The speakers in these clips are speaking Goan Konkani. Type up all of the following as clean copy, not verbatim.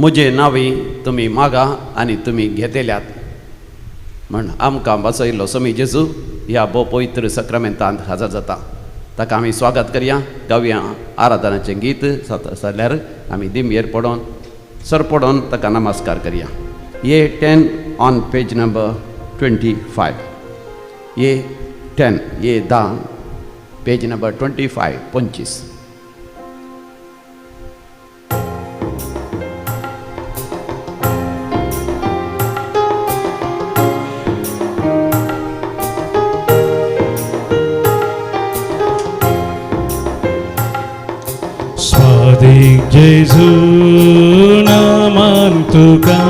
म्हजे नांवी तुमी मागा आनी तुमी घेतल्यात म्हण आमकां वाचयल्लो स्वामी जेजू ह्या भोव पवित्र सक्रमेंतांत हजर जाता. ताका आमी स्वागत करया. गावया आराधनाचें गीत जाल्यार आमी दिमयेर पडोन सर पडोन ताका नमस्कार करया. A 10 on page number 25. A 10 A 10 page number 25 25. स्वादीक जेजू नामान तुका,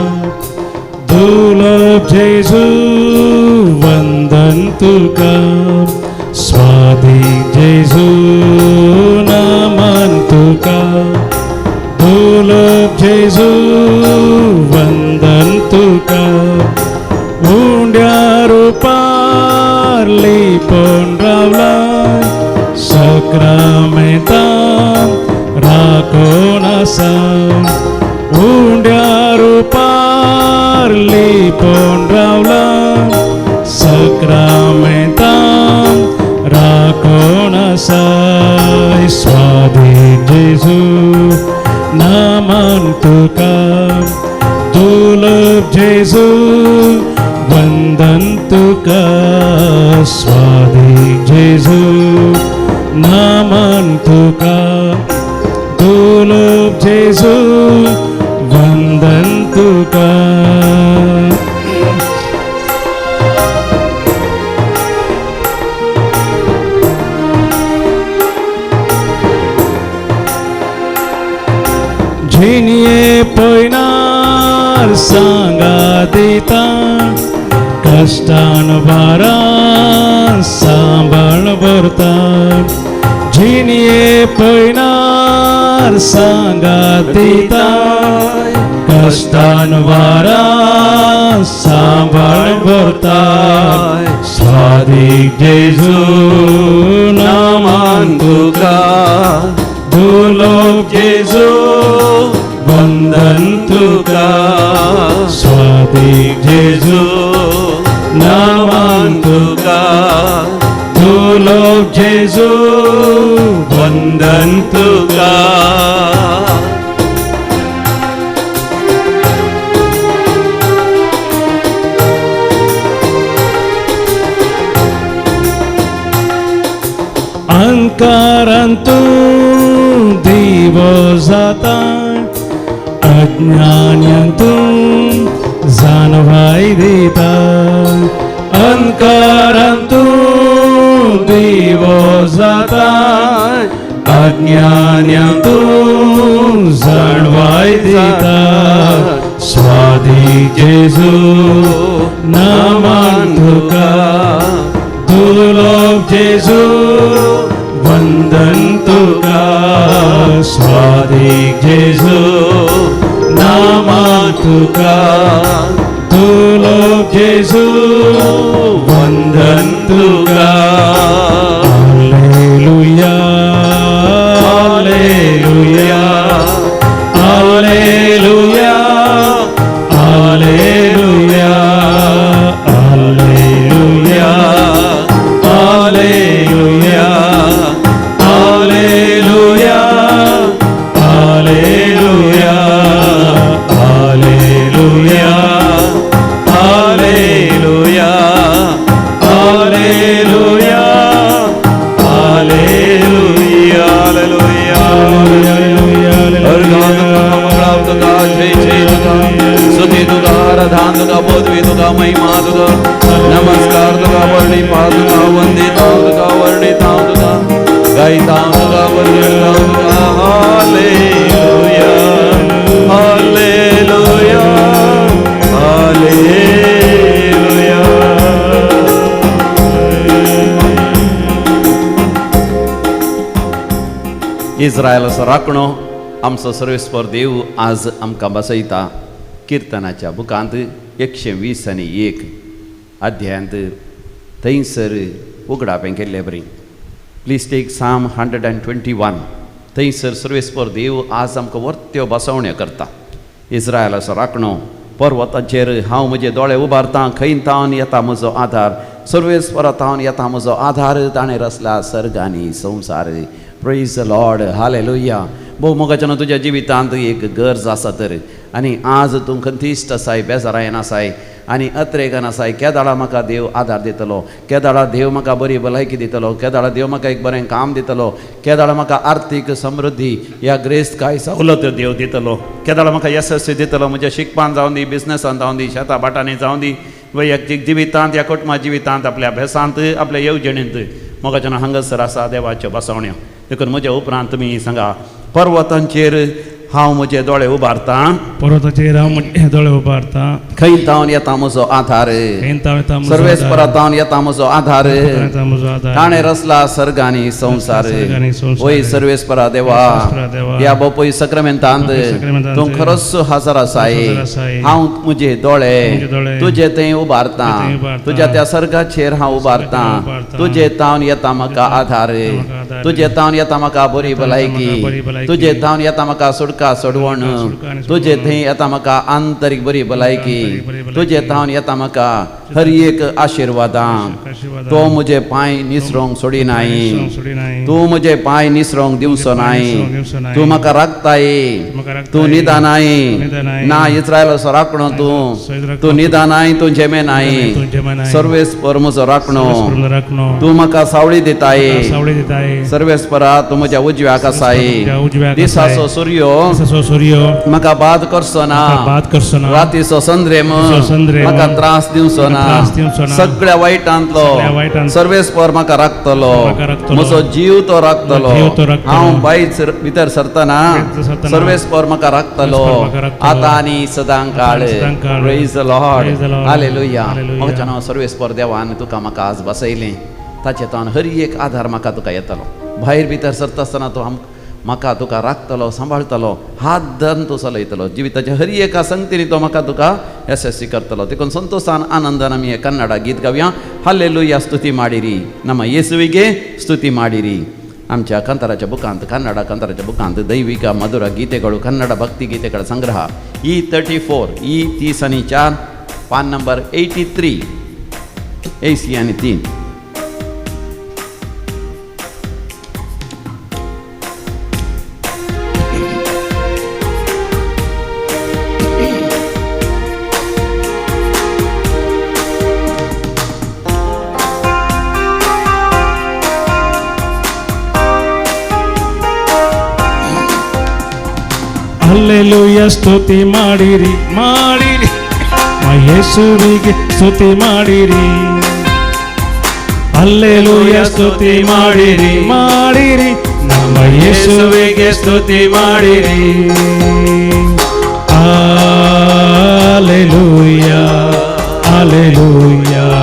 दुर्लभ जेजू वंदन तुका. स्वादीक जेजू नामान तुका, दुर्लभ जेजू वंदन तुका. उंड्या रुपार लिपोवन रावला सक्रामेंतान राखून आसा. उंड्या रुपार लिपोवन रावला सक्रामेंतान राखून आसा. स्वादीक जेजू नामान तुका, दुर्लभ जेजू वंदन तुका. स्वादीक जेजू नामान तुका, दुर्लभ जेजू वंदन तुका. जिणये पयनार सांगा दिता, कश्टान भारान सांबाळ भरता. जिणये पयनार सांगा दिता, कश्टान भारान सांबाळ भरता. स्वादीक जेजू नामान तुका, दुर्लभ जेजू वंदन तुका. स्वादीक जेजू नामान तुका, दुर्लभ जेजू वंदन तुका. अंकारांतू दिवो जाता, अज्ञान्यांतू जानवाय दिता. अंकारांतू दिवो जाता, अज्ञान्यांतू जाणवाय दिता. स्वादीक जेजू नामान तुका, दुर्लभ जेजू वंदन तुका. स्वादीक जेजू नामान तुका, दुर्लभ जेजू वंदन तुका. Hallelujah, hallelujah, hallelujah, hallelujah, hallelujah, hallelujah, hallelujah, hallelujah, hallelujah, hallelujah, hallelujah, hallelujah, hallelujah. तुका जय जय तुका, स्तुती तुका, आराधना तुका, पदवी तुका, महिमा तुका, नमस्कार तुका, वर्णिपा तुका, वंदिता तुका, वर्णिता तुका, गायता तुका, वर्णिता तुका. Hallelujah, hallelujah, hallelujah. इस्रायलाचो राखणो आमचो सर्वेस्पर देव आज आमकां बसयता. किर्तनाच्या बुकांत 120 1 अध्यायांत थंयसर उगडापें केल्ले बरी. Please take Psalm 121. थंयसर सर्वेस्पर देव आज आमकां वर्त्यो बसवण्यो करता. इस्रायलाचो राखणो पर्वताचेर हांव म्हजे दोळे उबारतां, खंय तावन येता म्हजो आधार, सर्वेस्परा तावन येता म्हजो आधार, ताणें रचला सर्ग आनी संवसार. Praise the Lord, hallelujah. भोव मोगाच्यान तुज्या जिवितांत एक गरज आसा तर, आनी आज तूं खंतीश्ट आसाय, बेजारायन आसाय आनी अत्रेगान आसाय, केदाळा म्हाका देव आदार दितलो, केदाळा देव म्हाका बरी भलायकी दितलो, केदाळा देव म्हाका एक बरें काम दितलो, केदाळा म्हाका आर्थीक समृद्धी या ग्रेस्तकाय सवलत देव दितलो, केदाळा म्हाका येसस्वी दितलो, म्हज्या शिकपान जावं दी, बिजनसान जावं दी, शेतां भाटांनी जावं दी, वैयक्तीक जिवितांत या कुटुंबा जिवितांत, आपल्या अभ्यासांत, आपल्या येवजणेंत. मोगाच्यान हांगासर आसा देवाच्यो बसवण्यो. देखून म्हज्या उपरांत तुमी सांगा, पर्वतांचेर हांव म्हजे दोळे उबारतां, पर्वताचेर हांव म्हजे दोळे उबारतां, खंय तावन येता म्हजो आधार, सर्वेस्परा तावन येता म्हजो आधार, ताणें रचला सर्ग आनी संवसार. वय सर्वेस्परा देवा, ह्या बापूय सक्रमेंतांत तूं खरोच हजर आसाय. हांव म्हजे दोळे तुजे थंय उबारतां, तुज्या त्या सर्गाचेर हांव उबारतां, तुजे तावन येता म्हाका आधार, तुजे तावन येता म्हाका बरी भलायकी, तुजे तावन येता म्हाका सुटका सोडवण, तुजे थंय येता म्हाका आंतरीक बरी भलायकी, तुजे थावन येता म्हाका हर एक आशिर्वादां. तो म्हजे पांय निसरोंक सोडिनाय, तूं म्हजे पांय निसरोंक दिवचो नाय, तूं म्हाका राखताय, तूं निदानाय ना इस्रायलाचो राखणो तूं, तूं निदानाय, तूं झेमेनाय, सर्वेस्पर म्हजो राखणो, तूं म्हाका सावळी दिताय, सर्वेस्परा तूं म्हज्या उजव्याक आसाय, दिसाचो सुर्यो म्हाका बाद करचो ना, रातीचो संद्रेम म्हाका त्रास दिवचो ना, सगळ्या वायटांतलो सर्वेस्पर म्हाका राखतलो, म्हजो जीव तो राखतलो, हांव बायच भितर सरतना सर्वेस्पर म्हाका राखतलो, आतां आनी सदां काळ. Praise the Lord, hallelujah. म्हज्या नांव सर्वेस्पर देवान तुका म्हाका आज बसयलें, ताचे तावन हर एक आधार म्हाका तुका येतलो. भायर भितर सरता आसतना तो म्हाका तुका राखतलो, सांबाळतलो, हात धरून तूं चलयतलो, जिविताच्या हर एका संगतीन तो म्हाका तुका यशस्वी करतलो. देखून संतोषान आनंदान आमी हें कन्नडा गीत गावया. हालेलुया स्तुती माडिरी, नम येसुविगे स्तुती माडिरी. आमच्या कंताराच्या बुकांत, कन्नडा कंताराच्या बुकांत दैविक मधुर गीतेಗಳು, कन्नड भक्ती गीतेಗಳ संग्रह E34, E34, पान नंबर 83, 83. ಹಲ್ಲೆಲೂಯಾ ಸ್ತುತಿ ಮಾಡಿರಿ ಮಾಡಿರಿ, ಯೇಸುವಿಗೆ ಸ್ತುತಿ ಮಾಡಿರಿ. ಹಲ್ಲೆಲೂಯಾ ಸ್ತುತಿ ಮಾಡಿರಿ ಮಾಡಿರಿ, ನಮ್ಮ ಯೇಸುವಿಗೆ ಸ್ತುತಿ ಮಾಡಿರಿ. Hallelujah hallelujah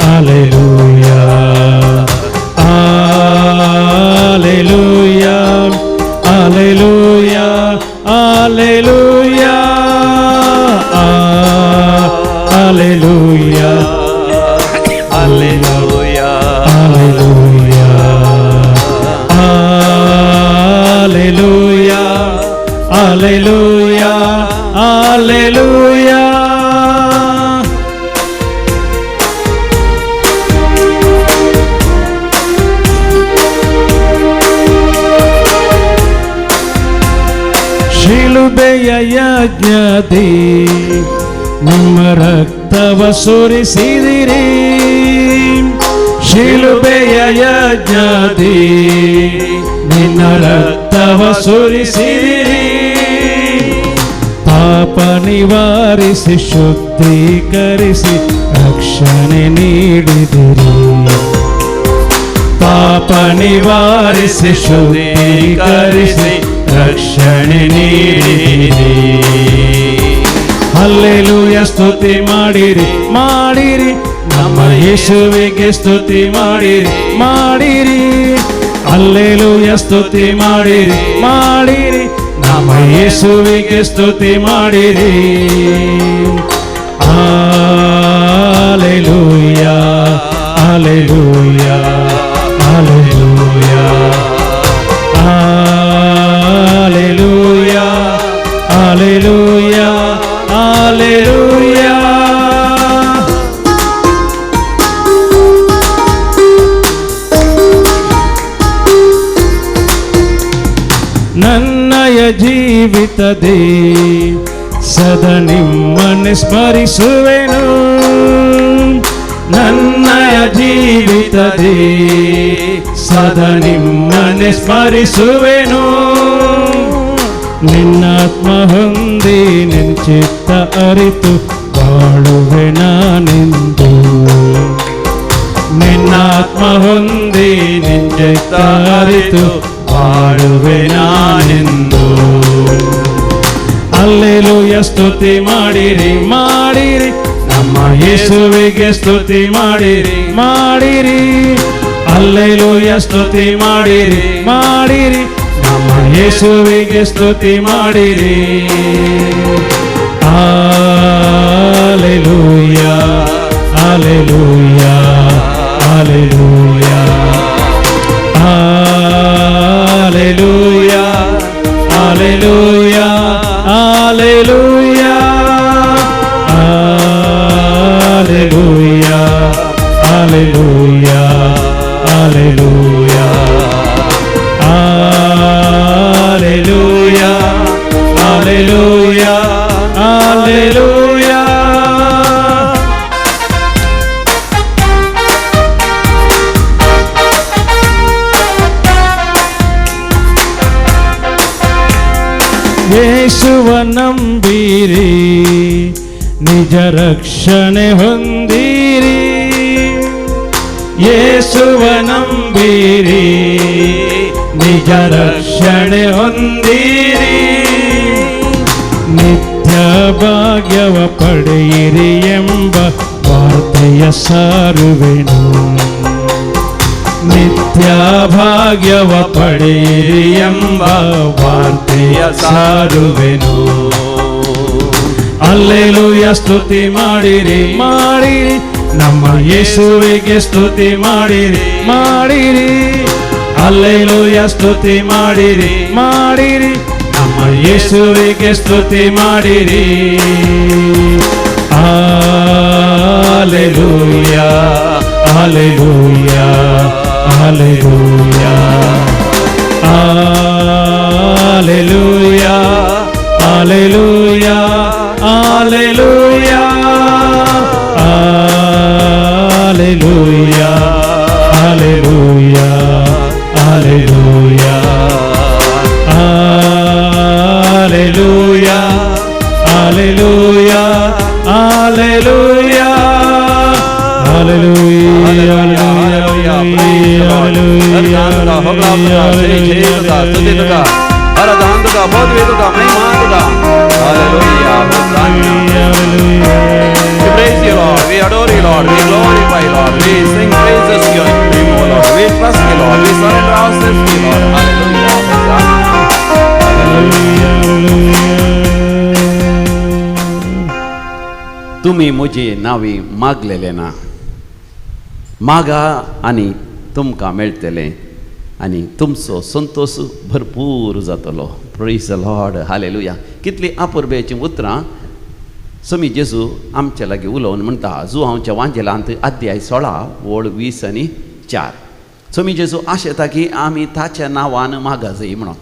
hallelujah hallelujah hallelujah hallelujah hallelujah hallelujah hallelujah hallelujah hallelujah hallelujah. ಶಿಲುಬೆಯ ಯಜ್ಞದಿ ನಿಮ್ಮ ರಕ್ತವ ಸುರಿಸಿದಿರಿ, ಶಿಲುಬೆಯ ಯಜ್ಞದಿ ನಿನ್ನ ರಕ್ತವ ಸುರಿಸಿದಿರಿ. ಪಾಪ ನಿವಾರಿಸಿ ಶುದ್ಧೀಕರಿಸಿ ರಕ್ಷಣೆ ನೀಡಿದಿರಿ, ಪಾಪ ನಿವಾರಿಸಿ ಶುದ್ಧೀಕರಿಸಿ ರಕ್ಷಣೆ ನೀಡಿದಿರಿ. ಹಲ್ಲೆಲೂಯಾ ಸ್ತುತಿ ಮಾಡಿರಿ ಮಾಡಿರಿ, ನಮ್ಮ ಯೇಸುವಿಗೆ ಸ್ತುತಿ ಮಾಡಿರಿ ಮಾಡಿರಿ. ಹಲ್ಲೆಲೂಯಾ ಸ್ತುತಿ ಮಾಡಿರಿ ಮಾಡಿರಿ, ನಮ್ಮ ಯೇಸುವಿಗೆ ಸ್ತುತಿ ಮಾಡಿರಿ. Hallelujah hallelujah hallelujah hallelujah hallelujah ಜೀವಿತದಿ ಸದಾ ನಿಮ್ಮನ್ನೇ ಸ್ಮರಿಸುವೆನು. ನನ್ನಯ ಜೀವಿತದಿ ಸದಾ ನಿಮ್ಮನ್ನೇ ಸ್ಮರಿಸುವೆನು. ನಿನ್ನಾತ್ಮ ಹೊಂದಿ ನಿನ್ ಚಿತ್ತ ಅರಿತು ಬಾಳುವೆ ನಾನೆಂದು. ನಿನ್ನಾತ್ಮ ಹೊಂದಿ ನಿನ್ ಚಿತ್ತ ಅರಿತು ಬಾಳುವೆ ನಾನೆಂದು. ಅಲ್ಲೆಲೂಯ ಸ್ತುತಿ ಮಾಡಿರಿ ಮಾಡಿರಿ, ನಮ್ಮ ಯೇಸುವಿಗೆ ಸ್ತುತಿ ಮಾಡಿರಿ ಮಾಡಿರಿ. ಅಲ್ಲೆಲೂಯ ಸ್ತುತಿ ಮಾಡಿರಿ ಮಾಡಿರಿ, ನಮ್ಮ ಯೇಸುವಿಗೆ ಸ್ತುತಿ ಮಾಡಿರಿ. Alleluia alleluia alleluia alleluia alleluia alleluia alleluia alleluia alleluia alleluia alleluia alleluia. ಯೇಸುವ ನಂಬಿರಿ ನಿಜ ರಕ್ಷಣೆ ಹೊಂದಿರಿ. ಯೇಸುವ ನಂಬಿರಿ ನಿಜ ರಕ್ಷಣೆ ಹೊಂದಿರಿ. ನಿತ್ಯ ಭಾಗ್ಯವ ಪಡೆಯಿರಿ ಎಂಬ ವಾರ್ತೆಯ ಸಾರುವೆನು. ನಿತ್ಯ ಭಾಗ್ಯವ ಪಡೆಯಿರಿ ಎಂಬ ವಾರ್ತೆಯ ಸಾರುವೆನು. ಅಲ್ಲೆಲೂಯ ಸ್ತುತಿ ಮಾಡಿರಿ ಮಾಡಿರಿ, ನಮ್ಮ ಯೇಸುವಿಗೆ ಸ್ತುತಿ ಮಾಡಿರಿ ಮಾಡಿರಿ. ಅಲ್ಲೆಲೂಯ ಸ್ತುತಿ ಮಾಡಿರಿ ಮಾಡಿರಿ, ನಮ್ಮ ಯೇಸುವಿಗೆ ಸ್ತುತಿ ಮಾಡಿರಿ. Alleluia alleluia alleluia alleluia alleluia alleluia alleluia alleluia alleluia alleluia alleluia alleluia Hallelujah, praise the Lord. Hallelujah. Hallelujah, Hosanna. We praise you, Lord. We adore you, Lord. We glorify you, Lord. We sing praises to your name, O Lord. We trust you, Lord. We surrender ourselves to you, Lord. Hallelujah, Hosanna. Hallelujah. तुमी म्हजी नांवी मागलेले ना, मागा आनी तुमकां मेळटलें आनी तुमचो संतोश भरपूर जातलो. Praise the Lord, hallelujah. कितली आपुरबेचीं उतरां समी जेजू आमचे लागीं उलोवन म्हणटा. जुआंवच्या वांजेलांत अध्याय 16 ओळ 20 आनी 4. समी जेजू आशेता की आमी ताच्या नांवान मागा जाय म्हणून.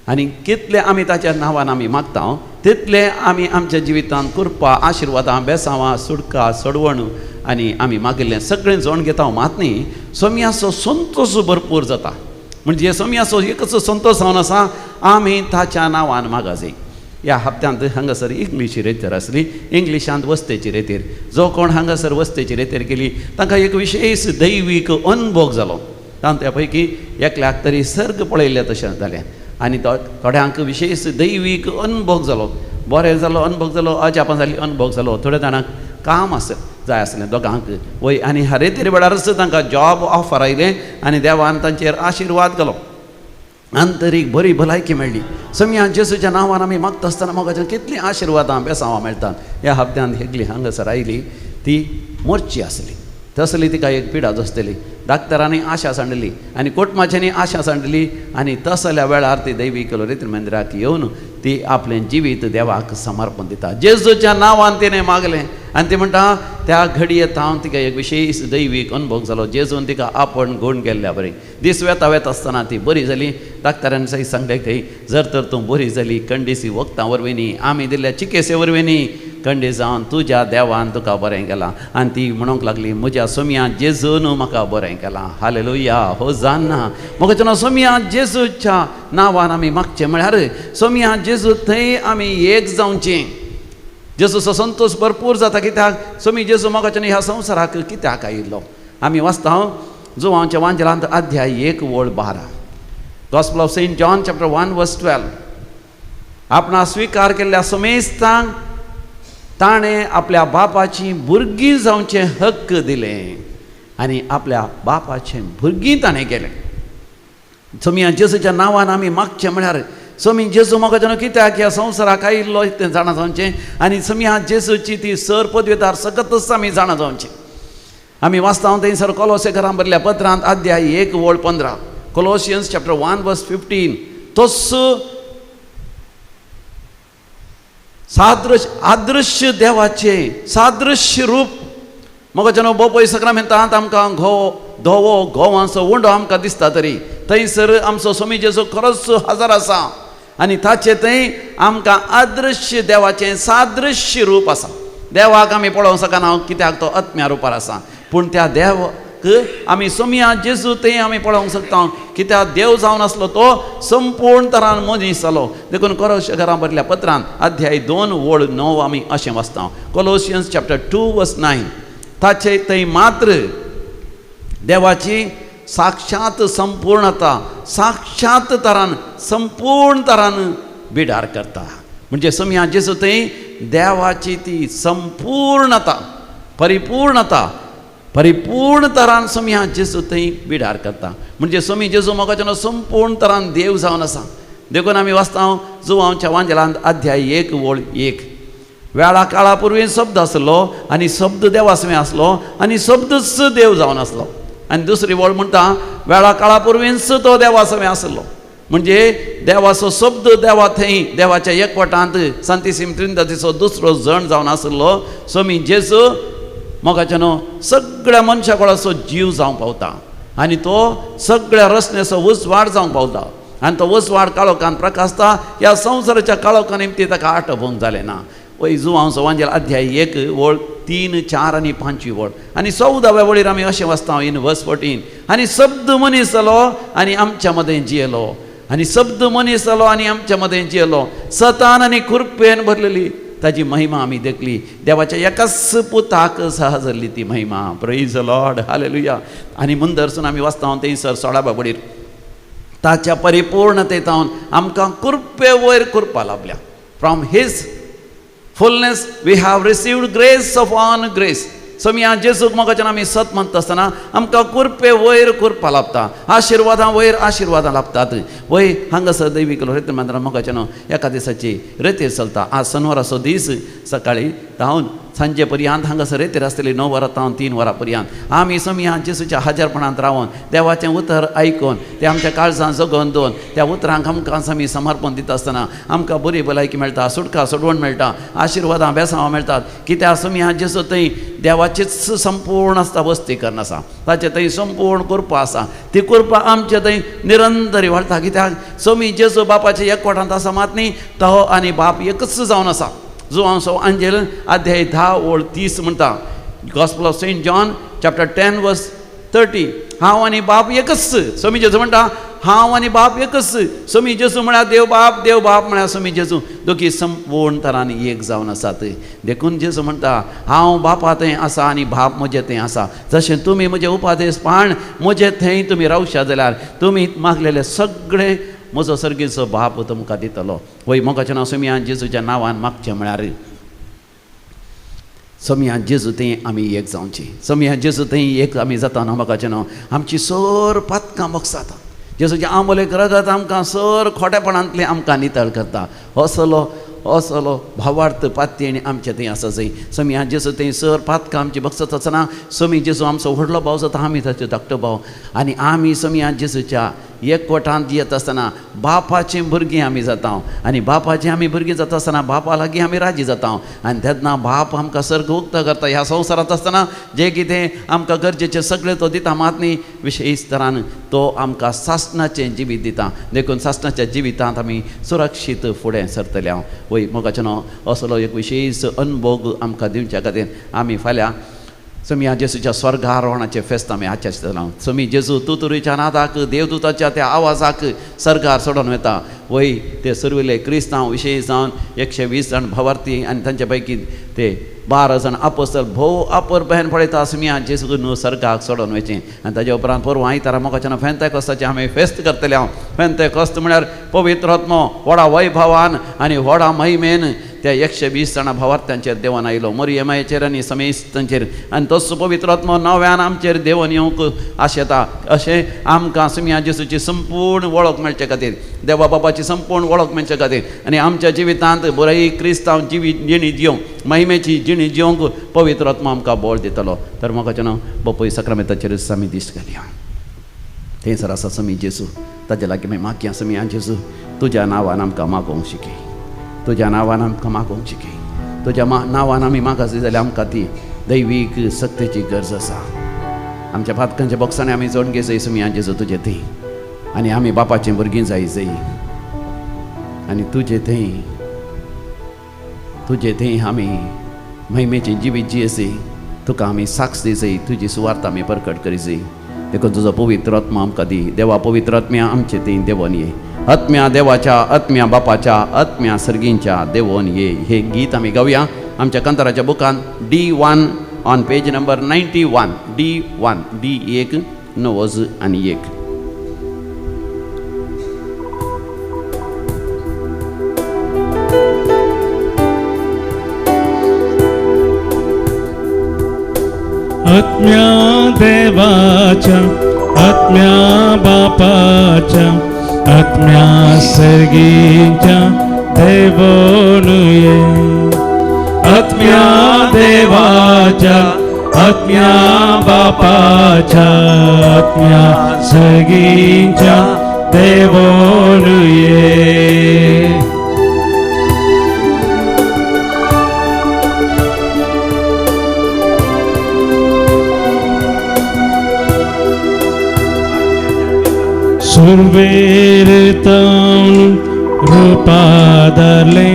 आनी कितले आमी ताच्या नांवान आमी मागता तितले आमी आमच्या जिवितांत कृपा, आशिर्वादां, बेसांवां, सुटका, सोडवण आनी आमी मागिल्लें सगळें जोण घेता. मात न्ही, सोम्याचो संतोश भरपूर जाता. म्हणजे सोम्याचो एकच संतोश जावन आसा, आमी ताच्या नांवान मागा जाय. ह्या हप्त्यांत हांगासर इंग्लीश रेतीर आसली, इंग्लिशांत वस्तेची रेतीर. जो कोण हांगासर वस्तेची रेतीर केली तांकां एक विशेश दैवीक अनभोग जालो. तांच्या पैकी एकल्याक तरी सर्ग पळयल्लें तशें जालें आनी थोड्यांक विशेश दैवीक अनभोग जालो. बरें जालो, अनभोग जालो, अजापां जाली, अनभोग जालो. थोड्या जाणांक काम आस जाय आसलें दोगांक वय आनी रेतीर वेळारच तांकां जॉब ऑफर आयलें आनी देवान तांचेर आशिर्वाद घालो. आंतरीक बरी भलायकी मेळ्ळी. सम्या जेजूच्या नांवान आमी मागता आसतना मोगाच्यान कितलीं आशिर्वादां बेसांवां मेळटात. ह्या हप्त्यांत हेगली हांगासर आयली ती मोर्ची आसली, तसली तिका एक पिडा आसतली. डाक्टरांनी आशा सांडली आनी कोटमाच्यांनी आशा सांडली आनी तसल्या वेळार ती दैवीक रेतीर मंदिराक येवन ती आपलें जिवीत देवाक समर्पण दिता. जेजूच्या नांवान तिणें मागलें आनी ती म्हणटा त्या घडये हांव तिका एक विशेश दैवीक अनुभव जालो. जेजून तिका आपण गुण केल्ल्या बरी दीस वेता वेता आसतना ती बरी जाली. डाक्टरान सही सांगले थंय जर तर तूं बरी जाली कंडीसी वखदां वरवीं न्ही, आमी दिल्ल्या चिकित्से वरवीं न्ही, कंडी जावन तुज्या देवान तुका बरें केलां. आनी ती म्हणूंक लागली म्हज्या सोमया जेजून म्हाका बरें केलां. हालेलुया. हो जाणा म्हाका जेन्ना सोमया जेजूच्या नांवान आमी मागचें म्हळ्यार सोमया जेजू थंय आमी एक जावचें. जेजूचो संतोश भरपूर जाता कित्याक सोमी जेजू मोगाच्यान ह्या संवसाराक कित्याक आयिल्लो. आमी वाचता जुवांच्या वांजेलांत अध्याय 1 ओळ 12, gospel of Saint John chapter 1 verse 12. आपणा स्विकार केल्ल्या समेस्तांक ताणें आपल्या बापाची भुरगीं जावचें हक्क दिलें आनी आपल्या बापाचें भुरगीं ताणें केलें. सोमया जेजूच्या नांवान आमी मागचें म्हळ्यार सोमी जेजू मोगाच्यान कित्याक ह्या संवसाराक आयिल्लो तें जाणा जावचें आनी सोमया जेजूची ती सर पदवेदार सकतच आमी जाणा जावचें. आमी वाचता थंयसर कोलोसेकरां बरल्या पत्रांत अध्याय 1 ओळ 15, कोलोसियन्स चॅप्टर 1 वर्स 15, तोच सादृश आदृश्य देवाचें सादृश्य रूप मोगाच्यान बोपय सक्रामेंतांत आमकां घोव धवो घोवांचो उंडो आमकां दिसता तरी थंयसर आमचो सोमी जेजू खरोच हजर आसा आनी ताचें थंय आमकां अदृश्य देवाचें सादृश्य रूप आसा. देवाक आमी पळोवंक शकना कित्याक तो आत्म्या रुपार आसा, पूण त्या देवाक आमी सोमया जेजू थंय आमी पळोवंक शकता कित्याक देव जावन आसलो तो संपूर्ण तरान मनीस जालो. देखून कोलोसेकरां बरल्या पत्रान अध्याय 2 ओळ 9 आमी अशें वाचता, कोलोसियन्स चॅप्टर 2 वर्स 9, ताचे थंय मात्र देवाची साक्षात संपूर्णता साक्षात तरान संपूर्ण तरान बिडार करता. म्हणजे सोमया जेजू थंय देवाची ती संपूर्णता परिपूर्णता परिपूर्ण तरान सोमया जेजू थंय बिडार करता. म्हणजे सोमी जेजू मोगाच्यान संपूर्ण तरान देव जावन आसा. देखून आमी वाचता जुवांच्या वांजेलांत अध्याय 1 ओळ 1, वेळा काळा पुर्वी शब्द आसलो आनी शब्द देवासमे आसलो आनी शब्दच देव जावन आसलो. आनी दुसरी वळ म्हणटा वेळा काळा पुर्वींच तो देवासमे आसलो. म्हणजे देवाचो शब्द देवा थंय देवाच्या एकवटांत सांतिसीम त्रिंदाचो दुसरो जण जावन आसलो. सोमी जेजू मोगाच्यान सगळ्या मनशा कोणाचो जीव जावंक पावता आनी तो सगळ्या रचनेचो उजवाड जावंक पावता आनी तो उजवाड काळोखान प्रकाशता. ह्या संवसाराच्या काळोखा निमती ताका आटोवंक जालें ना. वय जुवांचो वांजेल अध्याय 1 ओळ 3, 4 आनी 5 वळ आनी 14व्या वळीर आमी अशें वाचता इन वर्स 14, आनी शब्द मनीस जालो आनी आमच्या मदें जियेलो आनी शब्द मनीस जालो आनी आमच्या मदें जियेलो. सतान आनी कृपेन भरलेली ताजी महिमा आमी देखली. देवाच्या एकाच पुताक सहजल्ली ती महिमा. Praise Lord. हालेलुया. आनी मुंदरसून आमी वाचता थंयसर 16व्या वळीर ताच्या परिपूर्णतेतावन आमकां कृपे वयर कृपा लाभल्या. From his fullness we have received grace of on grace. Somaiya जेजूक मोगाच्यान आमी सत मानता आसतना आमकां कृपे वयर कृपा लाभता, आशिर्वादां वयर आशिर्वादां लाभतात. वय हांगासर दैवीक रेत मात्र मोगाच्यान एका दिसाची रेतेर चलता. आज शनिवाराचो दीस सकाळी धांवन सांजे पर्यंत हांगासर रेतेर आसतली 9 वरां तावन 3 वरां पर्यंत आमी सोमया जेजूच्या हजारपणांत रावन देवाचें उतर आयकून तें आमच्या काळजान जगोवन दवरून त्या उतरांक आमकां आमी समर्पण दिता आसतना आमकां बरी भलायकी मेळटा, सुटका सोडवण मेळटा, आशिर्वादां बेसांवां मेळटात. कित्याक सोमया जेजू थंय देवाचीच संपूर्ण आसता वस्ती करून आसा, ताचें थंय संपूर्ण कृपा आसा. ती कृपा आमचे थंय निरंतर वाडटा कित्याक सोमी जेजू बापाच्या एकवटांत आसा मात न्ही, तो आनी बाप एकच जावन आसा. जुवांचो आंजेल अध्याय 10 ओळ 30 म्हणटा, gospel of Saint John chapter 10 verse 30, हांव आनी बाप एकच. सोमी जेजू म्हणटा हांव आनी बाप एकच. सोमी जेजू म्हळ्यार देव बाप, देव बाप म्हळ्यार सोमी जेजू, दोगी संपूर्ण तरांनी एक जावन आसात. देखून जेजू म्हणटा हांव बापा थंय आसा आनी बाप म्हजे थंय आसा. जशें तुमी म्हजे उपादेश पाण म्हजे थंय तुमी रावशा जाल्यार तुमी मागलेले सगळे म्हजो सर्गीचो बाप तुमकां दितलो. वय मोगाचें नांव सोमया जेजूच्या नांवान मागचें म्हळ्यार सोमया जेजू थंय आमी एक जावची. सोमया जेजू थंय एक आमी जाता न्हू मोगाचें नांव आमची सर पातकां बगसाता. जेजूचें आंबोलेक रगत आमकां सर खोटेपणांतलें आमकां नितळ करता. असलो असलो भावार्थ पातयेणी आमचे थंय आसा जंय सोमया जेजू थंय सर पातकां आमची बगसत आसतना सोमी जेजू आमचो व्हडलो भाव जाता, आमी ताचो धाकटो भाव आनी आमी सोमया जेजूच्या एकवटांत जियेत आसतना बापाचीं भुरगीं आमी जाता आनी बापाचीं आमी भुरगीं जाता आसतना बापा लागीं आमी राजी जाता आनी तेन्ना बाप आमकां सर्ग उक्तो करता. ह्या संवसारांत आसतना जें कितें आमकां गरजेचें सगळें तो दिता, मात न्ही विशेश तरान तो आमकां सासणाचें जिवीत दिता. देखून सासणाच्या जिवितांत आमी सुरक्षीत फुडें सरतले. हांव वय मोगाचें न्हू असलो एक विशेश अनभोग आमकां दिवच्या खातीर आमी फाल्यां समी जेजूच्या स्वर्गारोहणाचें फेस्त आमी आचरितले. समी जेजू तुतुरीच्या नादाक देवदूताच्या त्या आवाजाक सर्गार सोडून वता. वय ते सुर्विले क्रिस्तांव विशेश जावन 120 जाण भावार्थी आनी तांचे पैकी ते 12 जाण आपोस्तल भोव अपुरबायेन पळयता समिया जेजू न्हू सर्गाक सोडून वयचें. आनी ताजे उपरांत पोरवां आयतारा मोगाच्यान फेंतेकोस्ताचें आमी फेस्त करतले. हांव फेंतेकोस्त म्हळ्यार पवित्र आत्मो व्हडा वैभवान आनी व्हडा महिमेन त्या 120 जाणां भावार्थ्यांचेर देवन आयलो, मरियमायेचेर आनी समेस्तांचेर. आनी तोच पवित्र आत्मो नव्यान आमचेर देवन येवंक आशेता. अशें आमकां समिया जेजूची संपूर्ण वळख मेळचे खातीर, देवा बाबाची संपूर्ण वळख मेळचे खातीर आनी आमच्या जिवितांत बरी क्रिस्तांव जिवीत जिणी जिवंक, महिमेची जिणी जिवंक पवित्र आत्मो आमकां बळ दितलो. तर म्हाका न्हू बापूय साक्रामेंताचेर आमी दिश्ट घालया. थंयसर आसा समी जेजू, ताजे लागीं मागीर मागया, समिया जेजू तुज्या नांवान आमकां मागोवंक शिकय, तुज्या नांवान आमकां मागोवंक शिकय. तुज्या नांवान आमी मागासली जाल्यार आमकां ती दैवीक सक्तेची गरज आसा. आमच्या पातकांच्या बॉक्सांनी आमी जोडून घेय समिया जेजू तुजे थंय आनी आमी बापाचीं भुरगीं जाय जय आनी तुजे थंय आमी महिमेची जिवीत जियेसी, तुका आमी साक्ष दी जाय, तुजी सुवार्थ आमी परकट करी जाय. देखून तुजो पवित्र आत्मा आमकां दी. देवा पवित्र आत्म्या आमचे थंय देवोन ये, आत्म्या देवाच्या, आत्म्या बापाच्या, आत्म्या सर्गींच्या देवोन ये. हे गीत आमी गावया आमच्या कांताराच्या बुकान D1 on page number 91. D1 D1 91. आत्म्या देवाच्या, आत्म्या बापाच्या, आत्म्या सर्गीच्या देवोन ये. आत्म्या देवाच्या, आत्म्या बापाच्या, आत्म्या सर्गीच्या देवोन ये. सुरवेर तावन रूपादले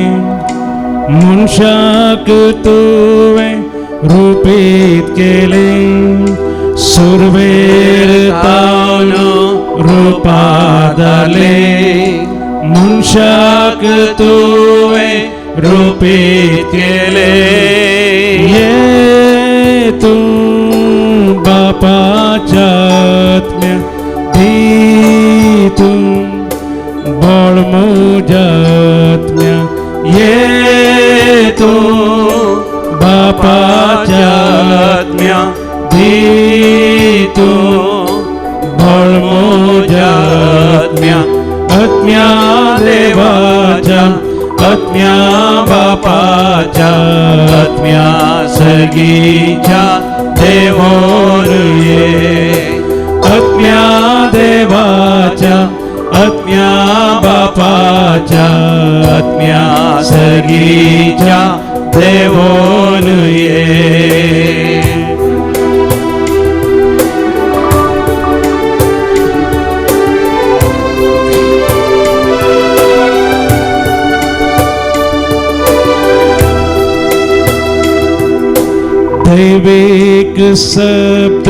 मनशाक तुवें रूपीत केलें. सुरवेर तावन रूपादले मनशाक तुवें रूपीत केलें. ये तूं बापाच्या आत्म्या दी तूं बळ म्हज्या आत्म्या. ये तूं बापाच्या आत्म्या दी तूं बळ म्हज्या आत्म्या. आत्म्या देवाच्या, आत्म्या बापाच्या, आत्म्या सर्गीच्या देवोन ये. आत्म्या देवाच्या, आत्म्या बापाच्या, आत्म्या सर्गीच्या देवोन ये. दैवीक शब्द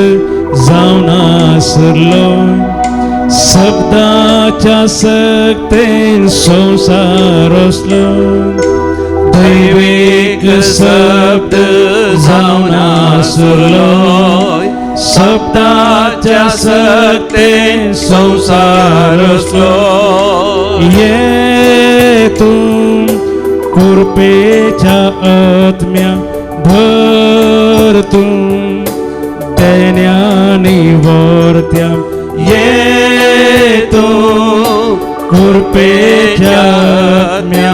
जावन आसलो, शब्दाच्या सक्तेन संवसार आसलो. दैवीक शब्द जावन आसलो, शब्दाच्या सक्तेन संवसार आसलो. ये तूं कृपेच्या आत्म्या भर तूं देण्यानी वर्त्या. ये तूं कृपेच्या आत्म्या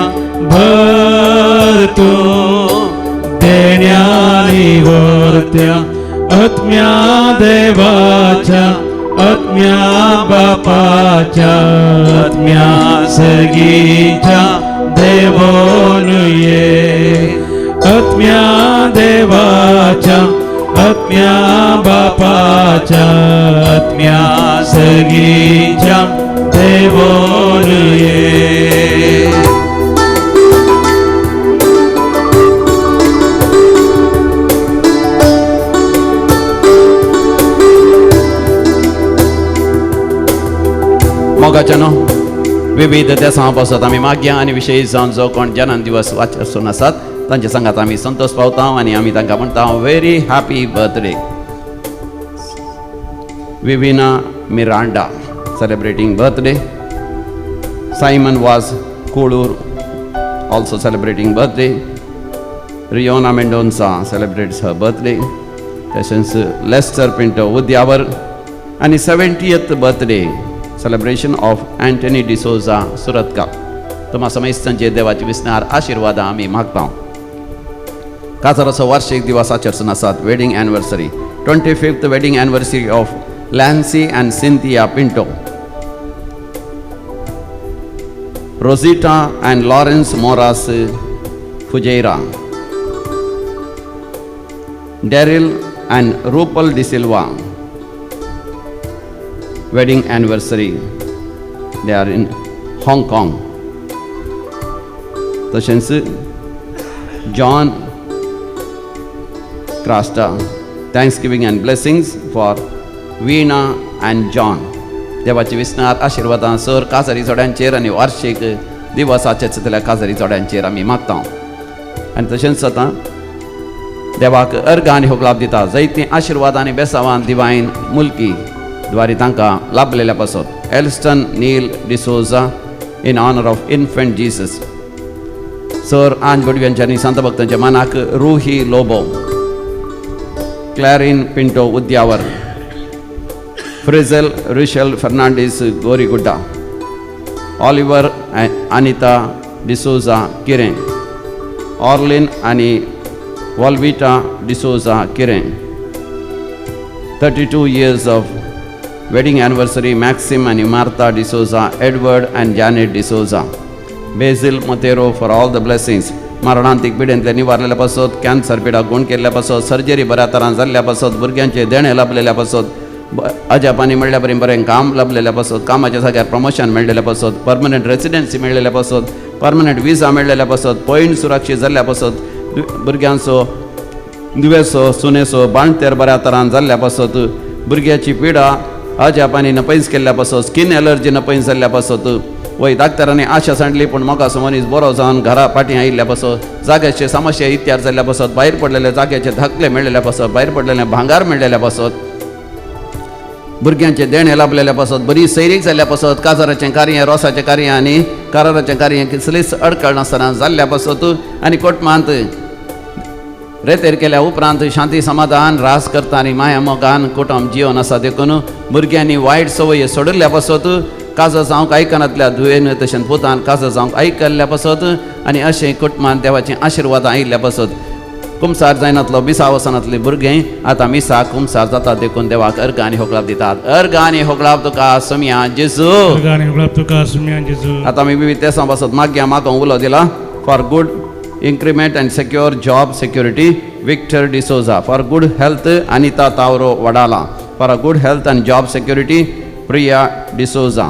भर तूं देण्यानी वर्त्या. आत्म्या देवाच्या, आत्म्या बापाच्या, बापाच्या आत्म्या सगीच्या देवोन ये, आत्म्या देवाच्या आत्म्या बापाच्या आत्म्या सगीच्या देवोन ये. मोगाच्यानो, विविध देसां पासत आमी मागया आनी विशेश जावन जो कोण जन्म दिवस वाचून आसात तांच्या सांगात आमी संतोष पावता आनी आमी तांकां म्हणटा very happy birthday. Vivina Miranda celebrating birthday, Simon Vaz Kolur also celebrating birthday, Riona Mendonca celebrates her birthday, तशेंच लेस्टर पिंटो उद्यावर आनी 70th birthday celebration of Antony D'Souza Surathkal. तुमा समेस्तांचे देवाचे विसनार आशिर्वादां आमी मागता. काजाराचो वार्षिक दिवस आचरसून आसात wedding anniversary, 25th wedding anniversary of Lancy and Cynthia Pinto, Rosita and Lawrence Moras Fujairah, Daryl and Rupal D'Silva wedding anniversary, they are in Hong Kong. तशेंच John Crasta, thanksgiving and blessings for Veena and John. देवाची विसनार आशिर्वादां सर काजारी जोड्यांचेर आनी वार्षिक दिवसाचे जातल्या काजारी जोड्यांचेर आमी मागता. आनी तशेंच आतां देवाक अर्घ आनी होगलाप दिता जैती आशिर्वाद आनी बेसावान दिवायन मुलकी द्वारे तांकां लाभलेल्या पासत Elston Neil D'Souza in honour of infant Jesus. Sir आंज बडव्यांच्या आनी संत भक्तांच्या मनाक Ruhi Lobo, Clarin Pinto Udyavar, Frizel Rushel Fernandes Gorigudda, Oliver Anita D'Souza Kiren, Orlin आनी Valvita D'Souza Kiren. 32 years of wedding anniversary Maxim आनी Martha D'Souza, Edward and Janet D'Souza, Basil Motero for all the blessings. मरणांतीक पिडेंतले निवारलेल्या पासत, कॅन्सर पिडा गुण केल्ल्या पासत, सर्जरी बऱ्या तरान जाल्ल्या पासत, भुरग्यांचे देणें लाभलेल्या पासत, अजापानी मेळ्ळ्या बरें बरें काम लाभलेल्या पासत, कामाच्या जाग्यार प्रमोशन मेळ्ळेल्या पासत, परमनंट रेसिडेन्सी मेळ्ळेल्या पासत, परमनंट विजा मेळ्ळेल्या पासत, पॉयंट सुरक्षीत जाल्ल्या पासत, भुरग्यांचो दुवेसो सुनेसो बांणतेर बऱ्या तरान जाल्ल्या पासत, भुरग्याची पिडा अजापानी नपैस केल्ल्या पासत, स्कीन एलर्जी नपैस जाल्ल्या पासत, वय डाक्टरांनी आशा सांडली पूण म्हाका मनीस बरो जावन घरा फाटीं आयिल्ल्या पासत, जाग्याचे समस्या इत्यार जाल्ल्या पासत, भायर पडलेले जाग्याचे धाकले मेळ्ळेल्या पासत, भायर पडलेले भांगार मेळ्ळेल्या पासत, भुरग्यांचें देणें लाभलेल्या पासत, बरी सैरीक जाल्ल्या पासत, काजाराचें कार्य रोसाचें कार्य आनी कराराचें कार्य कसलीच अडकळ नासतना जाल्ल्या पासत आनी कोटमांत रेतेर केल्या उपरांत शांती समाधान रास करता आनी माया मोगान कुटुंब जिवन आसा. देखून भुरग्यांनी वायट संवय सोडिल्ल्या पासत, काजो जावंक आयकनातल्या धुवेन तशेंच पुतान काजो जावंक आयकल्ल्या पासत आनी अशें कुटुंबान देवाचीं आशिर्वादां आयिल्ल्या पासत कुमसार जायनातलो मिसा वचनातली भुरगें आतां मिसा कुमसार जाता. देखून देवाक अर्घ आनी होगळाप दितात. अर्घ आनी होगळाप तुका सोमया जेजू, अर्घ आनी होगळाप तुका सोमया जेजू. आतां आमी विविध देसां पासत मागया. म्हाका उलो दिला for good increment and secure job security Victor D'Souza, for good health Anita Tavro Wadala, for a good health and job security Priya D'Souza,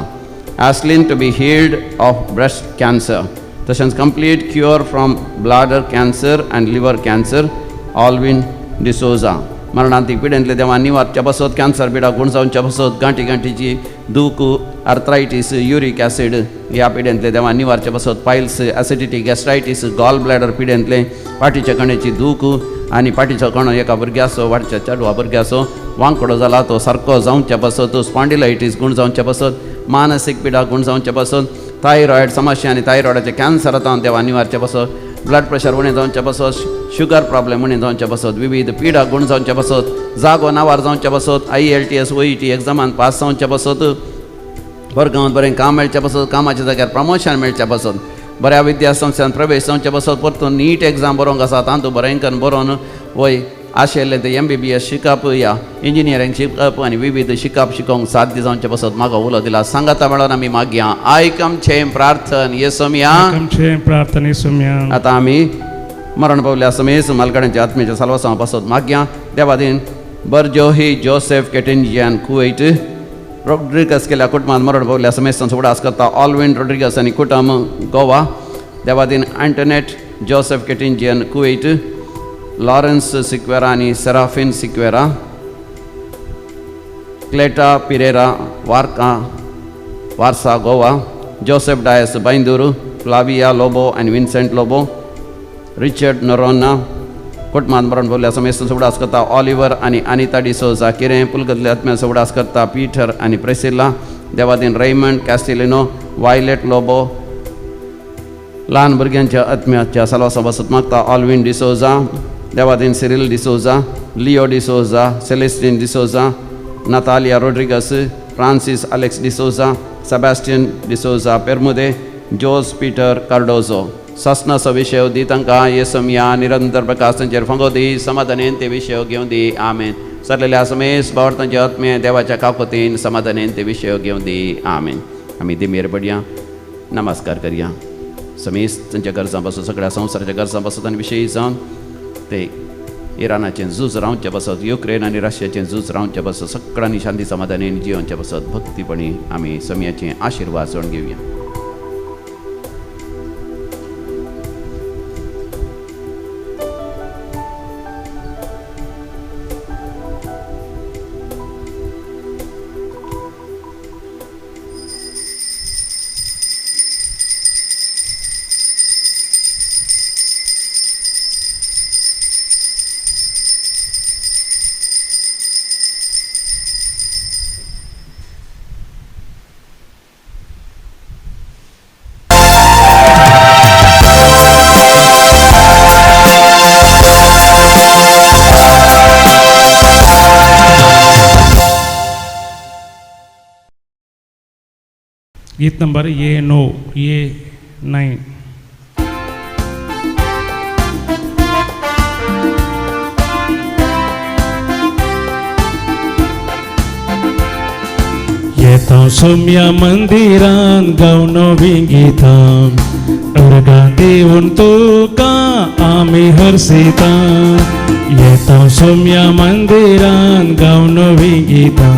Aslin to be healed of breast cancer, तशेंच complete cure from bladder cancer and liver cancer Alvin D'Souza. मरणांतीक पिडेंतले देवा निवारच्या पासत, कॅन्सर पिडा गुण जावच्या पासत, गांठी गांठीची दूख, आर्थरायटीस, युरीक ॲसिड ह्या पिडेंतले देवा निवारच्या पासत, piles, acidity, gastritis, gall bladder पिडेंतले, पाटीच्या कण्याची दूख आनी पाटीचो कणो एका भुरग्याचो वाडच्या चेडवा भुरग्याचो वांकडो जाला तो सारको जावच्या पासत, स्पॉन्डिलायटीस गुण जावच्या पासत, मानसीक पिडा गुण जावच्या पासत, थायरॉयड समस्या आनी थायरॉयडाचे कॅन्सर आतां देवा निवारच्या पासत, ब्लड प्रेशर उणें जावच्या पासत, शुगर प्रॉब्लेम उणें जावच्या पासत, विविध पिडा गुण जावच्या पासत, जागो नावार जावच्या पासत, IELTS OET एग्जामान पास जावच्या पासत, वर्गांत बरें काम मेळच्या पासत, कामाच्या जाग्यार प्रमोशन मेळच्या पासत, बऱ्या विद्यासंस्थान प्रवेश जावच्या पासत, परतून नीट एग्जाम बरोवंक आसा तातूंत बरें करून बरोवन वय आशिल्लें तें MBBS शिकप या इंजिनियरींग शिकप आनी विविध शिकप शिकोवंक साध्य जावचें पासत म्हाका उलो दिला. सांगाता मेळोन आमी मागया. आयक आमचें प्रार्थन येसोमया. आमचें प्रार्थना येसोमया. आतां आमी मरण पावल्या समेस मालकाड्यांच्या आत्म्याच्या साल्वासांव पासत मागया. देवादीन बरजोही जोसेफ केटेंजियान कुवैट रोड्रिगस केल्या कुटुंबान मरण पावल्या समेस्तांचो उडास करता. ऑलविन रोड्रिगस आनी कुटुंब Goa. Devadin Antoinette Joseph Ketinjian Kuwait, Lawrence Sequeira आनी सेराफिन सिक्वेरा, क्लेटा पिरेरा वार्का वारसा गोवा, जोसेफ डायस बैंदूर, फ्लाविया लोबो आनी विन्सेंट लोबो, रिचर्ड नरोन्ना कुटुंबान मरण पावल्या समेस्तांचो उडास करता. ऑलिवर आनी अनिता डिसोजा किरें पुलगतल्या आत्म्याचो उडास करता. पीटर आनी प्रेसिल्ला. देवादीन रेयमंड कॅस्टिलिनो, वायलेट लोबो ल्हान भुरग्यांच्या आत्म्याच्या साल्वासा बसत मागता. Alwin D'Souza, Devadin Cyril D'Souza, Leo D'Souza, Celestine D'Souza, Natalia Rodrigues, Francis Alex D'Souza, Sebastian D'Souza Permude, Jose Peter Cardozo. सासनाचो विशय दी तांकां येसमया निरंतर प्रकाश तांचेर फांगो दी, समाधानेन ते विशय घेवन दी. आमेन. सरलेल्या समेस भावार्थांचे आत्मे देवाच्या काकोतीन समाधानेन ते विशय घेवन दी. आमेन. आमी दिमेर पडया, नमस्कार करया. समेस तांच्या गरजां पासून, सगळ्या संवसाराच्या गरजां पासून आनी विशयी जावन ते इराणाचें झूज रावचें पासत, युक्रेन आनी रशियाचें झूज रावचें पासत, सगळ्यांनी शांती समाधानेन जियोवचें पासत भक्तीपणी आमी समयाचें आशिर्वाद जोडून घेवया. गीत नंबर A9 A9. येता सोम्या मंदिरान गावनो विंगितां, अर्गां दिवन तुका आमी हर्षितां. येता सोम्या मंदिरान गावनो विंगितां,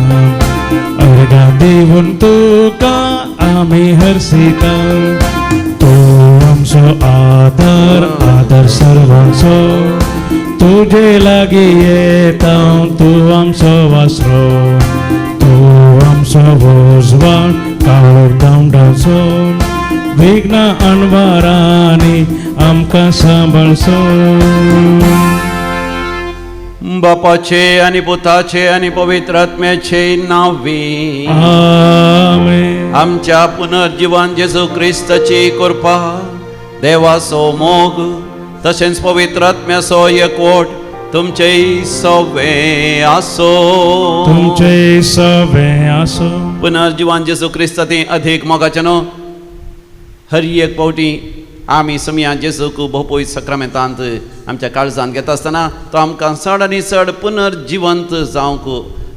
अर्गां दिवन तुका आमी हर्षितां. तूं आमचो आदार, आदार सर्वांचो, तुजे लागीं येता तूं आमचो वासरो. तूं आमचो उजवाड काळोख धांवडाचो, विघ्न अणवारांनी आमकां सांबाळचो. बापाचे आनी पुताचे आनी पवित्र आत्म्याचे नांवी आमेन. आमच्या पुनर्जीवन जेजू क्रिस्ताची कृपा, देवाचो मोग तशेंच पवित्र आत्म्याचो एकवट तुमचेय सवे आसो. तुमचेय सवे आसो. पुनर्जीवन जेजू क्रिस्ता ती अधिक मोगाचें न्हू हर एक फावटी आमी समया जेजूक भोपोय सक्रमेंतांत आमच्या काळजांत घेता आसतना तो आमकां चड आनी चड पुनर्जिवंत जावंक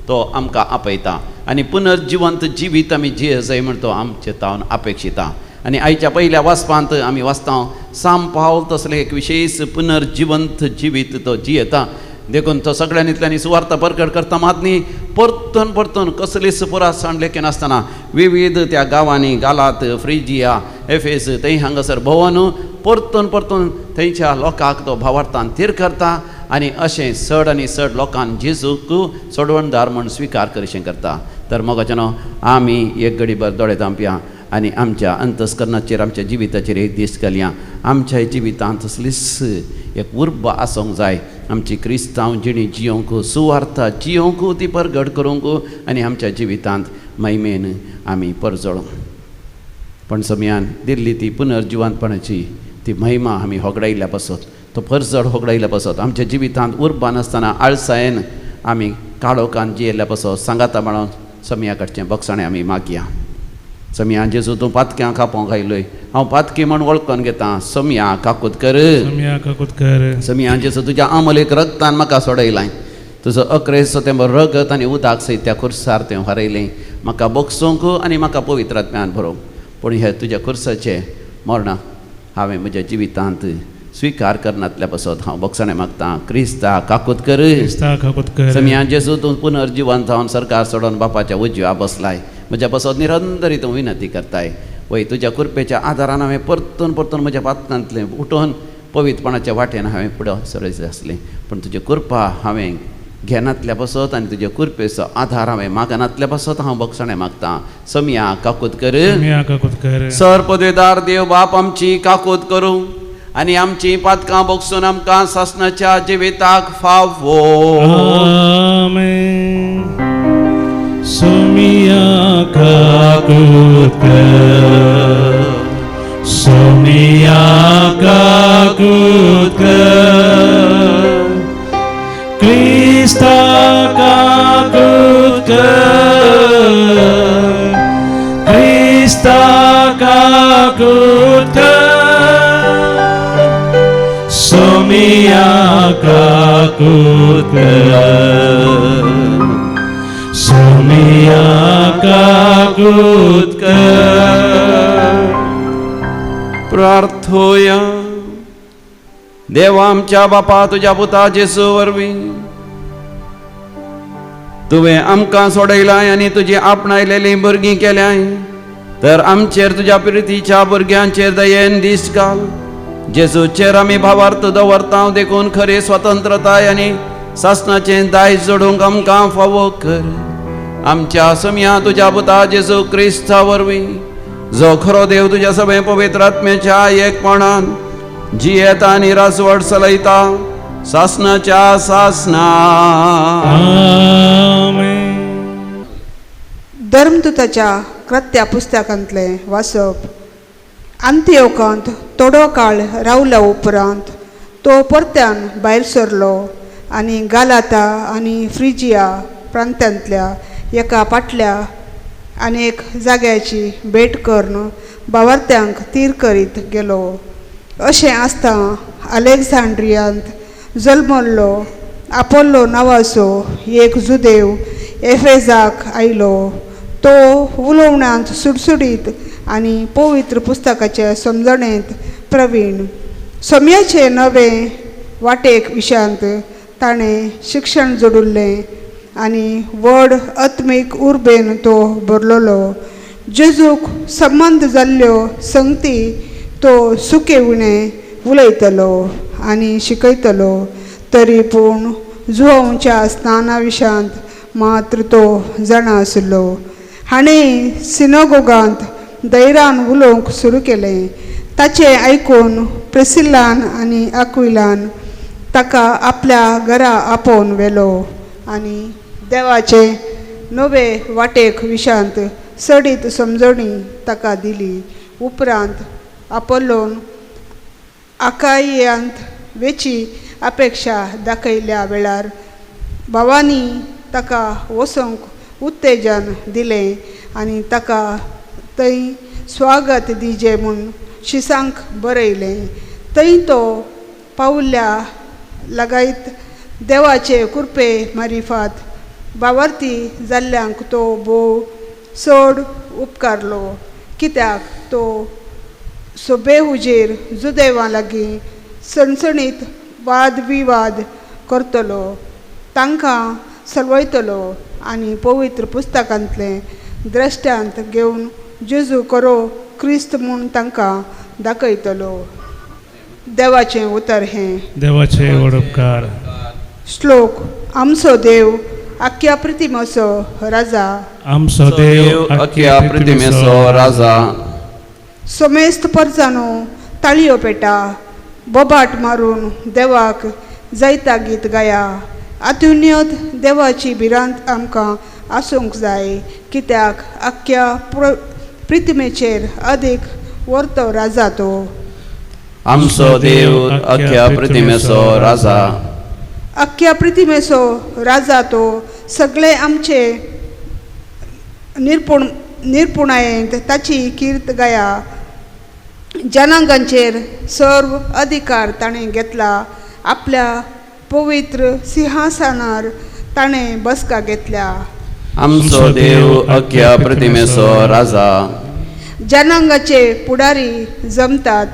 तो आमकां आपयता आनी पुनर्जिवंत जिवीत आमी जिये जाय म्हण तो आमचे तावन अपेक्षिता. आनी आयच्या पयल्या वाचपांत आमी वाचता साम पावल तसलें एक विशेश पुनर्जिवंत जिवीत तो जियेता. देखून तो सगळ्यांनी सुवार्थ परगट करता मात न्ही, परतून परतून कसलीच पुरासाण लेखिनासतना विविध त्या गांवांनी गालात, फ्रिजिया, एफेस थंय हांगासर भोंवन परतून परतून थंयच्या लोकांक तो भावार्थान थीर करता आनी अशें चड आनी चड लोकांक जेजूक सोडवणदार म्हूण स्विकार करशें करता. तर मोगाचें न्हू आमी एक घडीभर दोळे धांपया आनी आमच्या अंतस्करणाचेर आमच्या जिविताचेर एक दीस घालया. आमच्या जिवितांत तसलीच एक उर्बा आसूंक जाय, आमची क्रिस्तांव जिणी जियोंक, सुवार्थ जियोंक, ती परगट करूंक आनी आमच्या जिवितांत महिमेन आमी परजळूंक. पण समयान दिल्ली ती पुनर्जिवंतपणाची ती महिमा आमी होगडायल्या पासत, तो परजळ होगडायल्या पासत, आमच्या जिवितांत उर्बा नासतना आळसायेन आमी काळोखान जियेल्ल्या पासत सांगाता म्हणून समया कडचें बक्षाणें आमी मागया. सम्या जेजू तूं पातक्यां खापोंक आयलोय, हांव पातकी म्हण वळखून घेता. सम्या काकूत कर. सोमया काकूत कर. सम्या जेजू तुज्या आमलेक रगतान म्हाका सोडयलाय. तुजो अक्रेचो तें रगत आनी उदक सयत त्या खुर्सार तें हरयलें. म्हाका बोगसूंक आनी म्हाका पवित्र आत्म्यान भरोवंक. पूण हे तुज्या खुर्साचें मरण हांवें म्हज्या जिवितांत स्विकार करनातल्या पासत हांव बोगसणें मागतां. क्रिस्ता काकूत कर. क्रिस्ता काकूत कर. सम्या जेजू तूं पुनर्जिवन जावन सरकार सोडून बापाच्या उजव्या बसलाय. म्हज्या पासत निरंतरी तूं विनंती करताय. वय तुज्या कृपेच्या आदारान हांवें परतून परतून म्हज्या पातकांतलें उठून पवित्रपणाच्या वाटेन हांवें फुडें सरयलें आसलें. पूण तुजी कृपा हांवें घेनातल्या पासत आनी तुज्या कृपेचो आदार हांवें मागनातल्या पासत हांव बोगसणें मागतां. सम्या काकूत कर. सोमया काकूत कर. सर पदवेदार देव बाप आमची काकूत करूं आनी आमची पातकां बोगसून आमकां सासणाच्या जिविताक फावो. आमेन. सोमया काकूत कर. सोमया काकूत कर. क्रिस्ता काकूत कर. क्रिस्ता काकूत कर. सोमया काकूत कर. सोमया काकूत कर. प्रार्थोया. देवा आमच्या बापा तुज्या पुता जेजू वरवीं तुवें आमकां सोडयलाय आनी तुजी आपणायलेलीं भुरगीं केल्याय. तर आमचेर तुज्या प्रितीच्या भुरग्यांचेर दयेन दीस घाल. जेजूचेर आमी भावार्थ दवरता देखून खरी स्वतंत्रताय आनी सासणाचें दायज जोडूंक आमकां फावो कर. आमच्या सम्या तुज्या पुता जेजू क्रिस्ता वरवीं जो खरो देव तुज्या सगळें पवित्र आत्म्याच्या एकपणान जियेता आनी राजवट चलयता सासणाच्या सासणा. आमेन. धर्मदूताच्या कृत्या पुस्तकांतलें वाचप. आंतियोकांत थोडो काळ रावल्या उपरांत तो परत्यान भायर सरलो आनी गालाता आनी फ्रिजिया प्रांतांतल्या एका पाटल्या आनी एक जाग्याची भेट करून बावार्थ्यांक तीर करीत गेलो. अशें आसता अलेक्झांड्रियांत जल्मल्लो आपोल्लो नांवाचो एक जुदेव एफेजाक आयलो. तो उलोवण्यांत सुडसुडीत आनी पवित्र पुस्तकाचे समजणेंत प्रवीण. सोम्याचे नवे वाटेक विशांत ताणें शिक्षण जोडिल्लें आनी व्हड आत्मीक उर्बेन तो भरलेलो. जेजूक संबंद जाल्ल्यो संगती तो सुके उणें उलयतलो आनी शिकयतलो. तरी पूण जुवांच्या स्नाना विशांत मात्र तो जाणा आशिल्लो. हाणें सिनोगोगांत धैर्यान उलोवंक सुरू केलें. ताचें आयकून प्रिसिल्लान आनी आक्विलान ताका आपल्या घरा आपोवन व्हेलो आनी देवाचे नवे वाटेक विशांत चडीत समजणी ताका दिली. उपरांत आपोलोन आकायांत वेची अपेक्षा दाखयल्या वेळार भावांनी ताका वचोंक उत्तेजन दिलें आनी ताका थंय स्वागत दिजें म्हूण शिसांक बरयलें. थंय तो पावल्या लगायत देवाचे कृपे मारिफात बावार्थी जाल्ल्यांक तो भोव चड उपकारलो. कित्याक तो सोबे हुजेर जुदेवा लागीं सणसणीत वाद विवाद करतलो, तांकां सलवयतलो आनी पवित्र पुस्तकांतलें द्रश्टांत घेवन जेजू करो क्रिस्त म्हूण तांकां दाखयतलो. देवाचें उतर हें. देवाचे व्हड उपकार. श्लोक. आमचो देव आख्या प्रतिमाचो राजा. आमचो देव अख्या प्रतिमेचो राजा. समेस्त परजानो ताळयो पेटा, बोबाट मारून देवाक जैता गीत गाया. आतुन्यत देवाची भिरांत आमकां आसूंक जाय, कित्याक आख्या प्रतिमेचेर अदीक वर्तो राजा तो. आमचो देव अख्या प्रतिमेचो राजा. अख्या प्रतिमेचो राजा तो. सगळे आमचे निरपूण निरपुणायेंत ताची कीर्त गाया. जनांगांचेर सर्व अधिकार ताणें घेतला, आपल्या पवित्र सिंहासनार ताणें बसका घेतल्या. आमचो देव अख्या प्रतिमेचो राजा. जनांगाचे पुढारी जमतात,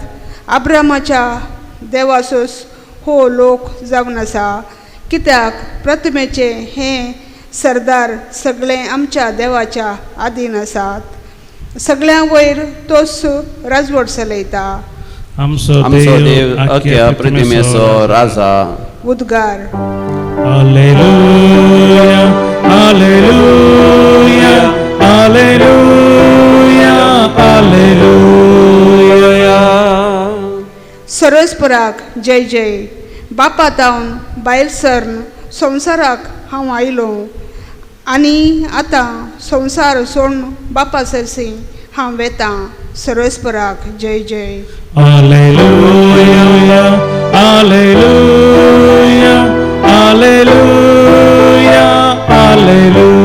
अब्रामाच्या देवासोस हो लोक जावन आसा. कित्याक प्रतिमेचे हे सरदार सगळे आमच्या देवाच्या आदीन आसात, सगळ्यां वयर तोच राजवट चलयता. आमचो आमचो देव अख्या प्रतिमेचो राजा. उद्गार. Hallelujah, hallelujah, hallelujah, hallelujah. सर्वेस्पराक जय जय. बापा तावन भायर सरन संवसाराक हांव आयलो आनी आतां संवसार सोडून बापा सरशी हांव वेतां. सर्वेस्पराक जय जय. Hallelujah, hallelujah, hallelujah, hallelujah.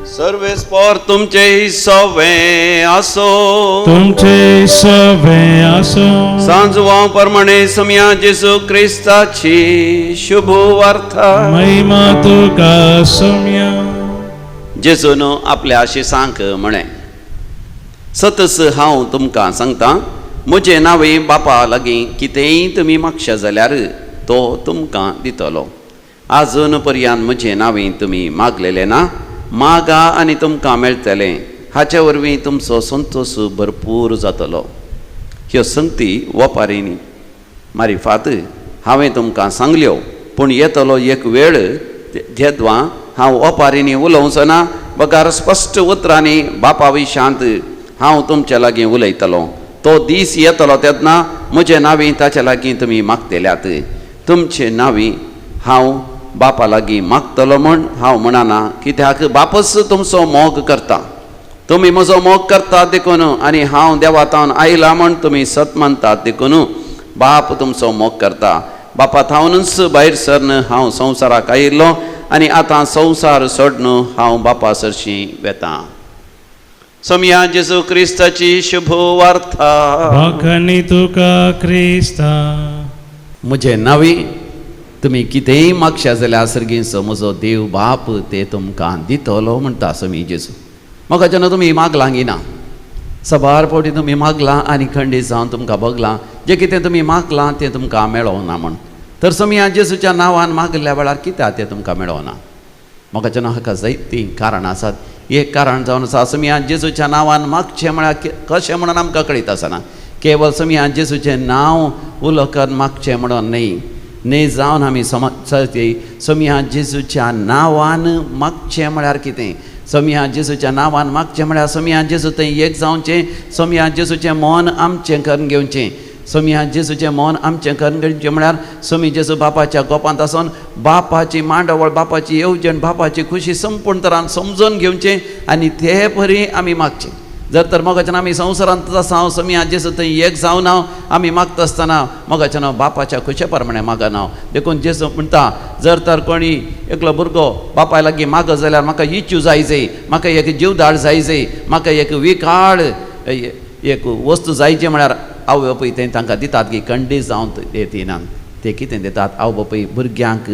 सर्वेस्पर तुमचे सवे आसो. तुमचे सवे आसो. सांजवां प्रमाणे समया जेजू क्रिस्ताची शुभ वार्ता. महिमा तुका सोम्या. जेजून आपल्या शिसांक म्हळें, सतस हांव तुमकां सांगता, म्हजें नांवें बापा लागीं कितेंय तुमी मागशा जाल्यार तो तुमकां दितलो. आजून पर्यंत म्हजें नांवें तुमी मागलेलें ना, मागा आनी तुमकां मेळटलें, हाचे वरवीं तुमचो संतोश भरपूर जातलो. ह्यो संगती वपारींनी मारिफात हांवें तुमकां सांगल्यो, पूण येतलो एक वेळ जेद्वां हांव ओपारींनी उलोवचो ना, बगर स्पश्ट उतरांनी बापा विशांत हांव तुमचे लागीं उलयतलो. तो दीस येतलो तेन्ना म्हजे नांवी ताचे लागीं तुमी मागतल्यात. तुमचे नांवी हांव बापा लागीं मागतलो म्हूण हांव म्हणना, कित्याक बापच तुमचो मोग करता. तुमी म्हजो मोग करतात देखून आनी हांव देवा थावन आयला म्हूण तुमी सत मानतात देखून बाप तुमचो मोग करता. बापा थावनूच भायर सरन हांव संवसाराक आयिल्लो आनी आतां संवसार सोडून हांव बापा सरशीं वेतां. समया जेजू क्रिस्ताची शुभ वार्ता. वाखाणी तुका क्रिस्ता. म्हजें नांवी तुमी कितेंय मागशा जाल्यार सर्गीचो म्हजो देव बाप ते तुमकां दितलो म्हणटा समी जेजू. म्हाका जेन्ना तुमी मागलां ना, सबार फावटी तुमी मागलां आनी खंडीत जावन तुमकां भोगलां, जें कितें तुमी मागलां तें तुमकां मेळोना म्हूण. तर समया जेजूच्या नांवान मागल्या वेळार कित्याक तें तुमकां मेळोना? म्हाका जेन्ना हाका जायतीं कारणां आसात. एक कारण जावन आसा, समया जेजूच्या नांवान मागचें म्हळ्यार कशें म्हणून आमकां कळीत आसना. केवळ समया जेजूचें नांव उलोवन मागचें म्हणून न्हय, न्हय जावन आमी समज समया जेजूच्या नांवान मागचें म्हळ्यार कितें? समया जेजूच्या नांवान मागचें म्हळ्यार समया जेजू थंय एक जावचें, समया जेजूचें मन आमचें करून घेवचें. समया जेजूचें मन आमचें करून घेवचें म्हळ्यार समी जेजू बापाच्या गोपांत आसून बापाची मांडावळ, बापाची येवजण, बापाची खुशी संपूर्ण तरान समजून घेवचें आनी ते परी आमी मागचें. जर तर मोगाच्यान आमी संवसारांत आसा, समी जेजू थंय एक जावन हांव आमी मागता आसतना मोगाच्यान हांव बापाच्या खुशे प्रमाणे मागना. देखून जेजू म्हणटा, जर तर कोणी एकलो भुरगो बापाय लागीं मागत जाल्यार म्हाका इच्यू जाय जाय, म्हाका एक जीवदाळ जाय जाय, म्हाका एक विकाळ एक वस्तू जायची म्हळ्यार आवय बापूय तें तांकां दितात की खंडीत जावन ते दिनात. ते कितें दितात? आवय बापूय भुरग्यांक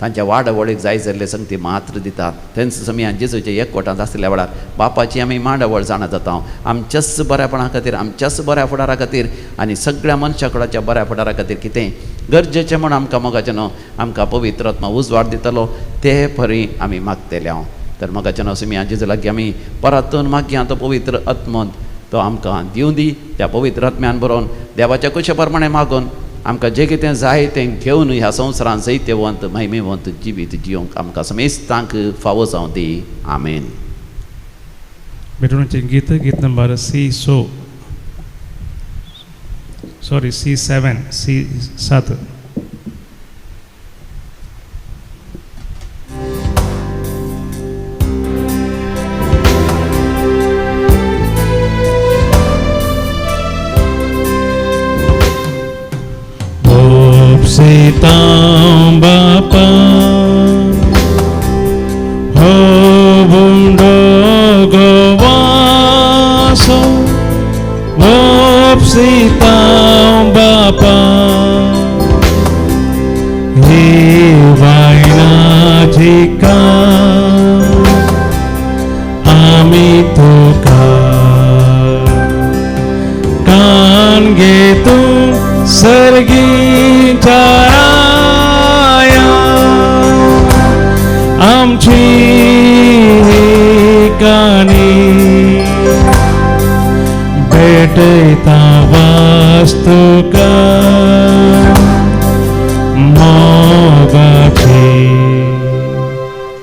तांच्या वाडावळीक जाय जाल्ले संगती मात्र दितात. तेंच समी जेजूच्या एकवटांत आसल्या वेळार बापाची आमी मांडावळ जाणा जाता. आमच्याच बऱ्यापणा खातीर, आमच्याच बऱ्या फुडारा खातीर आनी सगळ्या मनशा कुळाच्या बऱ्या फुडारा खातीर कितें गरजेचें म्हूण आमकां मोगाचें न्हू आमकां पवित्र आत्मा उजवाड दितलो ते परी आमी मागतले हांव. तर मोगाचें न्हू समी जेजू लागीं आमी परतून मागया तो पवित्र आत्मो तो आमकां दिवं दी. त्या पवित्र आत्म्यान बरोवन देवाच्या कुशे प्रमाणे मागून आमकां जें कितें जाय तें घेवन ह्या संवसारांत जैत्यवंत महिमेवंत जिवीत जिवंक आमकां समेस्तांक फावो जावं दी. आमेन. भेटवणेचें गीत, गीत number C so sorry C 7, C 7. सीतां बापा हो बापा ही वायनाची आमी तुका कान घेतू सर्गीच्या राया आमची काणी भेटयता वास्तुका मोगाची.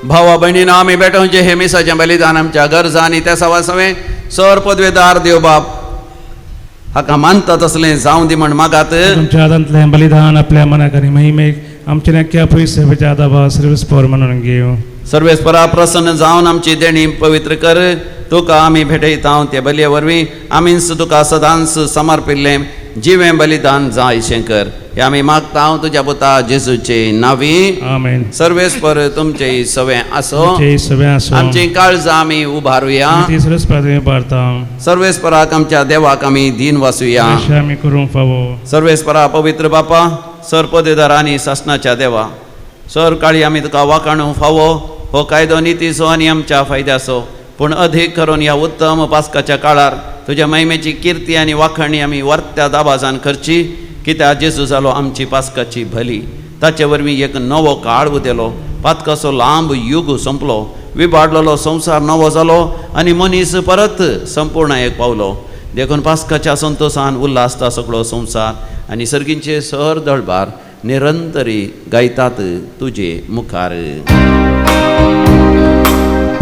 भावा भयणीनो आमी भेटोवचें हें मिसाचें बलिदान आमच्या गरजा आनी त्या सवासवें सर पदवेदार देव बाप हाका मानता तसलें जावं दी म्हण मागात. तुमच्या हातांतलें बलिदान आपल्या मनाक आनी महिमेक आमच्या नक्क्या पयशे आदाबा सर्वेस्पर म्हणून घेवं. सर्वेस्परा प्रसन्न जावन आमची देणी पवित्र कर. तुका आमी भेटयता ते बलये वरवीं आमीच तुका सदांच समर्पिल्लें जिवें बलिदान जायशें कर. हें आमी मागता तुज्या पुता जेजूचे नांवी. आमेन. सर्वेस्पर तुमचें सवें आसो. तुमचें सवें आसो. आमची काळजां आमी उबारुया. ती सर्वेस्पर तुमी उबारता. सर्वेस्पराक आमच्या देवाक आमी दीन वासूया. अशें आमी करूंक फावो. सर्वेस्परा पवित्र बापा सर पदेदार आनी सासणाच्या देवा सर काळी आमी तुका वाखाणूंक फावो. हो कायदो नितीचो आनी आमच्या फायद्याचो पूण अधीक करून ह्या उत्तम पास्काच्या काळार तुज्या महिमेची किर्ती आनी वाखाणी आमी वर्त्या दाबाजान करची. कित्याक जेजू जालो आमची पास्काची भली. ताचे वरवीं एक नवो काळ उदेलो. पातकाचो लांब युग सोंपलो. विबाडलेलो संवसार नवो जालो आनी मनीस परत संपूर्ण एक पावलो. देखून पास्काच्या संतोसान उल्हासता सगळो संवसार आनी सर्गींचे सर दळबार निरंतरी गायतात तुजे मुखार.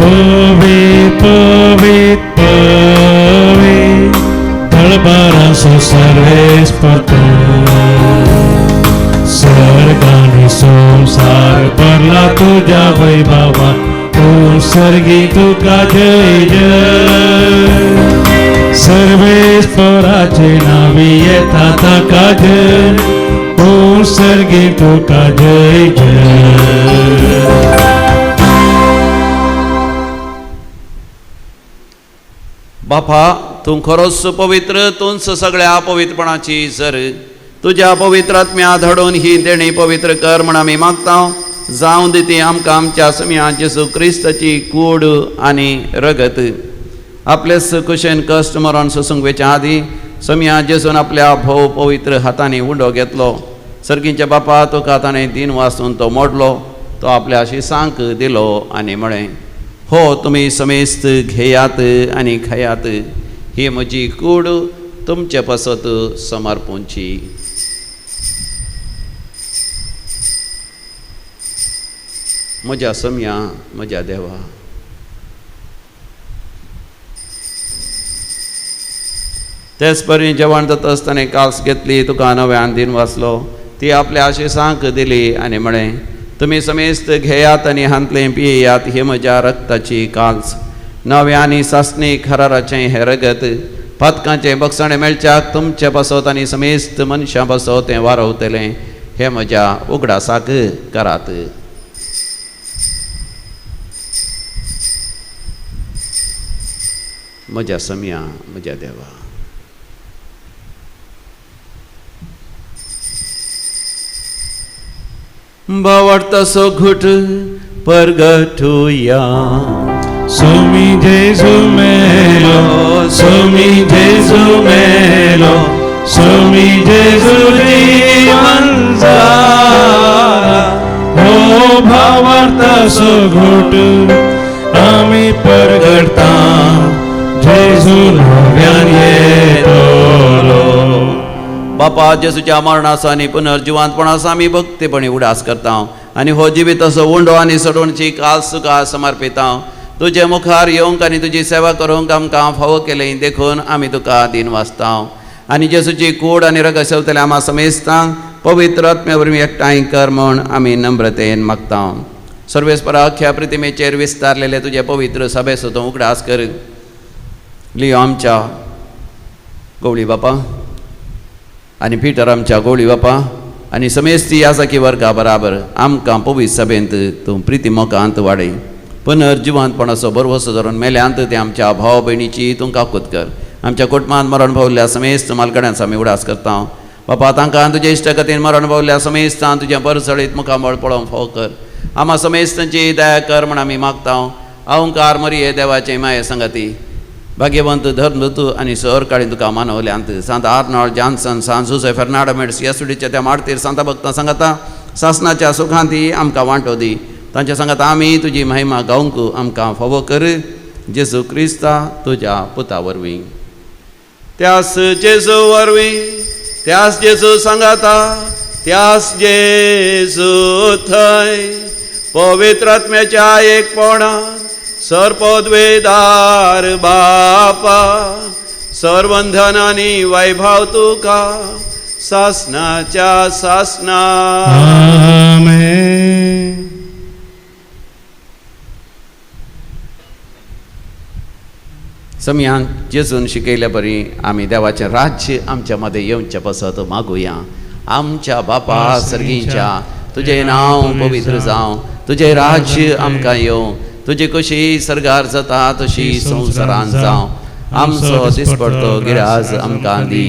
पवित पवित पवित दळबाराचो सर्वेस्पर तूं. सर्ग आनी संवसार भरला तुज्या वैभवान. तूं सर्गी तुका जय जय. सर्वेस्पराचे नांवी येता ताका जय. तूं सर्गी तुका जय जय. बापा तूं खरोच पवित्र, तूंच सगळ्या पवित्रपणाची जर. तुज्या पवित्र आत्म्या धाडून ही देणी पवित्र कर म्हण आमी मागता. जावं दी ती आमकां आमच्या सम्या जेजू क्रिस्ताची कूड आनी रगत. आपलेच कुशेन कश्ट मरण सोसूंक वेच्या आदीं सम्या जेजून आपल्या भोव पवित्र हातांनी उंडो घेतलो. सर्गींच्या बापा तुका ताणें दीन वासून तो मोडलो. तो आपल्या शिसांक दिलो आनी म्हळें, हो तुमी समेस्त घेयात आनी खायात. ही म्हजी कूड तुमचे पासत समर्पूंची. म्हज्या सम्या म्हज्या देवा. तेच परी जेवण जाता आसतना कास घेतली. तुका नव्यान दीन वाचलो. ती आपल्या आशिसांक दिली आनी म्हळें, तुमी समेस्त घेयात आनी हांतलें पियेयात. ही म्हज्या रक्ताची काल्स. नव्या आनी सासणी खराराचें हें रगत पातकांचें बक्षाणें मेळच्याक तुमचे पासत आनी समेस्त मनशां पासत तें वारवतलें. हें म्हज्या उगडासाक करात. म्हज्या सम्या म्हज्या देवा. भावार्थाचो घुट परगटुया. सोमी जेजू मेलो, सोमी जेजू मेलो, सोमी जेजू जीवन जाला. हो भावार्थाचो घुट आमी परगटता. जेजू नव्यान येतलो. बापा जेजूच्या मरणाचो आनी पुनर्जिवांतपणाचो आमी भक्तीपणी उडास करता आनी हो जिवीत असो उंडो आनी सडवणची काल तुका समर्पिता. तुजे मुखार येवंक आनी तुजी सेवा करूंक आमकां फावो केलें देखून आमी तुका दीन वाचता. आनी जेजूची कूड आनी रगत सेवतले आमा समेस्तांक पवित्र आत्म्या वरवीं एकठांय कर म्हूण आमी नम्रतेन मागता. सर्वेस्परा अख्ख्या प्रतिमेचेर विस्तारलेले तुजे पवित्र सभेचो तूं उगडास कर. लियो आमच्या गवळी बापा आनी पिटर आमच्या गवळी बापा आनी समेस्ती याजकी वर्गा बराबर आमकां पवित्र सभेंत तूं प्रिती मोगांत वाडय. पुनर्जिवंतपणाचो भरवसो धरून मेल्यांत ते आमच्या भाव भयणीची तूं काकूत कर. आमच्या कुटुंबांत मरण पावल्ल्या समेस्त मालकड्यांचो आमी उडास करता. बापा तांकां तुजे इश्टगतीन मरण पावल्या समेस्तान तुजें परसळीत मुखामळ पळोवंक फावो कर. आमा समेस्तांची दया कर म्हण आमी मागता. अहंकार मरिये देवाचे माये संगती भाग्यवंत धर्मदूत आनी सर काळी तुका मानवल्यांत सांत आर्नॉल्ड जॉन्सन, सांत जुसे फेर्नांडो मेड्स येसुडीच्या त्या मार्तीर सांता भक्तां सांगता सासनाच्या सुखांती आमकां वांटो दी. तांच्या सांगाता आमी तुजी महिमा गावंक आमकां फावो कर. जेजू क्रिस्ता तुज्या पुता वरवीं. त्यास जेजू वरवीं, त्यास जेजू सांगाता, त्यास जेजू थंय पवित्र आत्म्याच्या एकपणान सर्पद्वेदार बापा सर्वंधन आनी वैभव तुका सासनाच्या सासना. आमेन. समयान जेजून शिकयल्या बरी आमी देवाचें राज्य आमच्या मदें येवचें पासत मागुया. आमच्या बापा सर्गीच्या, तुजें नांव पवित्र जावं, तुजें राज्य आमकां येवं, तुजी कशी सर्गार जाता तशी संवसारान जावं. आमचो दिसपडतो गिराज आमकां दी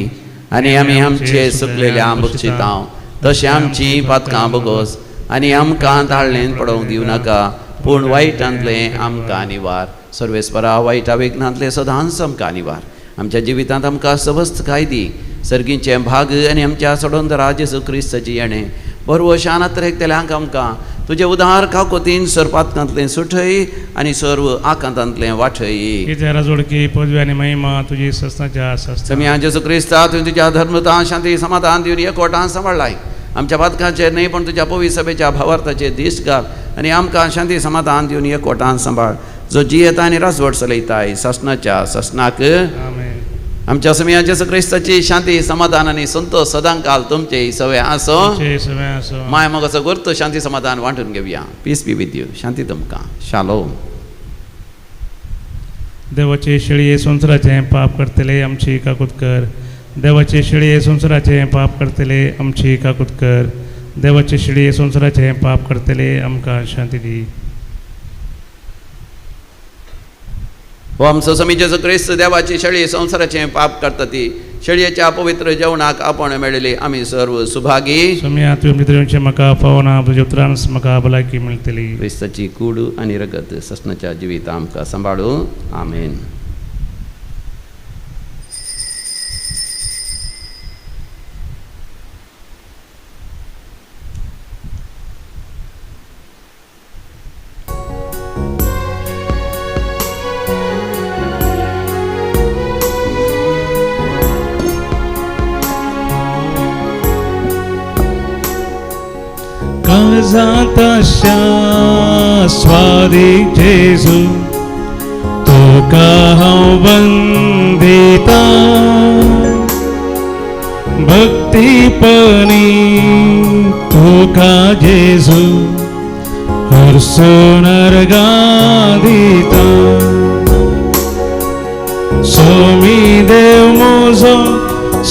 आनी आमी आमचे सुकलेल्या बक्षितां तशें आमची पातकां बगोस आनी आमकां ताळणेन पडोवंक दिवं नाका, पूण वायटांतलें आमकां निवार. सर्वेस्परा वायटा विघ्नांतलें सदांच आमकां निवार. आमच्या जिवितांत आमकां सवस्तकाय दी. सर्गीचें भाग आनी आमच्या सोडोंदरा जेजू क्रिस्ताची येणें बरवो शानात रेखतल्यांक आमकां तुजें उदार काकोतीन सर्पातकांतलें सुठय आनी सर्व आकांतांतलें वाठय. जोडकी पदवी आनी महिमा तुजी सस्नाच्या सस्ना. समिया जेजू क्रिस्ता तुवें तुज्या धर्मतां शांती समाधान दिवन एकवटान सांबाळ्ळाय. आमच्या पातकांचेर न्हय पण तुज्या पवित्र सभेच्या भावार्थाचेर दीस घाल आनी आमकां शांती समाधान दिवन एकवटान सांबाळ, जो जियेता आनी राजवट चलयताय सासनाच्या सासनाक. आमच्या समिया जेजू क्रिस्ताची शांती समाधान आनी संतोश सदांकाल तुमचे सवे आसो. माय मोगाचो गुर्त शांती समाधान वांटून घेवया. Peace be with you. शांती तुमकां. शालोम. देवाचे शेळये संवसाराचें पाप करतले आमची काकूत कर. देवाचे शेळये संवसाराचें पाप करतले आमची काकूत कर. देवाचे शेळये संवसाराचें पाप करतले आमकां शांती दी. हो आमचो समी जेजू क्रिस्त देवाची शेळी संवसाराचें पाप करता ती शेळयेच्या पवित्र जेवणाक आपण मेळिल्ली आमी सर्व सुभागी. समिया तुवें भितर येवचें म्हाका फावना, तुज्या उतरान म्हाका भलायकी मेळटली. क्रिस्ताची कूड आनी रगत ससनाच्या जिवीत आमकां सांबाळू. आमेन. काळजांतशा स्वादीक जेजू तुका हांव वंदिता, भक्तीपणी तुका जेजू हरसून अर्घां दिता. सोमी देव म्हजो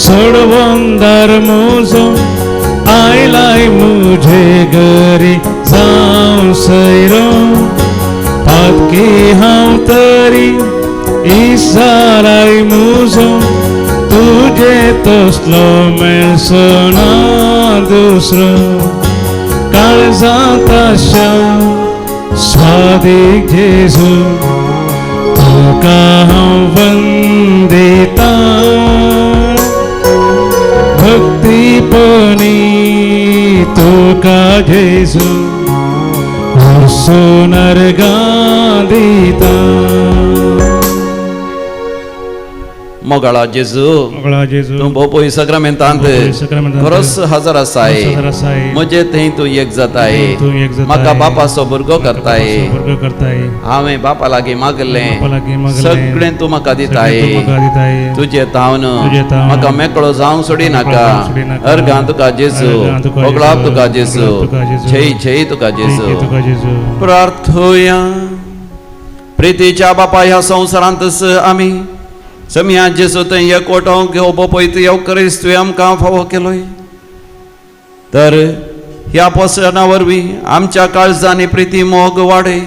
सोडवंदार म्हजो आयलाय मुझे घरी जावं सैरो, पातकी हांव तरी इसाराय मुजो तुजे तसलो मेळचो ना दुसरो. काळजांत आशा स्वादीक जेजू तुका हांव वंदिता, भक्तीपणी तुका जेजू हरसून अर्घां दिता. मोगाळा जेजू, मोगाळा जेजू, तूं भोव सक्रामेंतांत खरोच हजर आसाय. म्हजे थंय तूं एक जाताय, म्हाका बापाचो भुरगो करताय. हांवें बापा लागीं मागलें सगळें तूं म्हाका दिताय. तुजे तावन म्हाका मेकळो जावंक सोडिनाका. अर्घां तुका जेजू, मोगळाक तुका जेजू, छेई छेई तुका जेजू. प्रार्थोया. प्रितीच्या बापा, ह्या संवसारांतच आमी समिया जेजू थंय एकवटोवंक घेवपा पळय येवकरीस्त तुवें आमकां फावो केलोय, तर ह्या पोसणा वरवीं आमच्या काळजांनी प्रिती मोग वाडय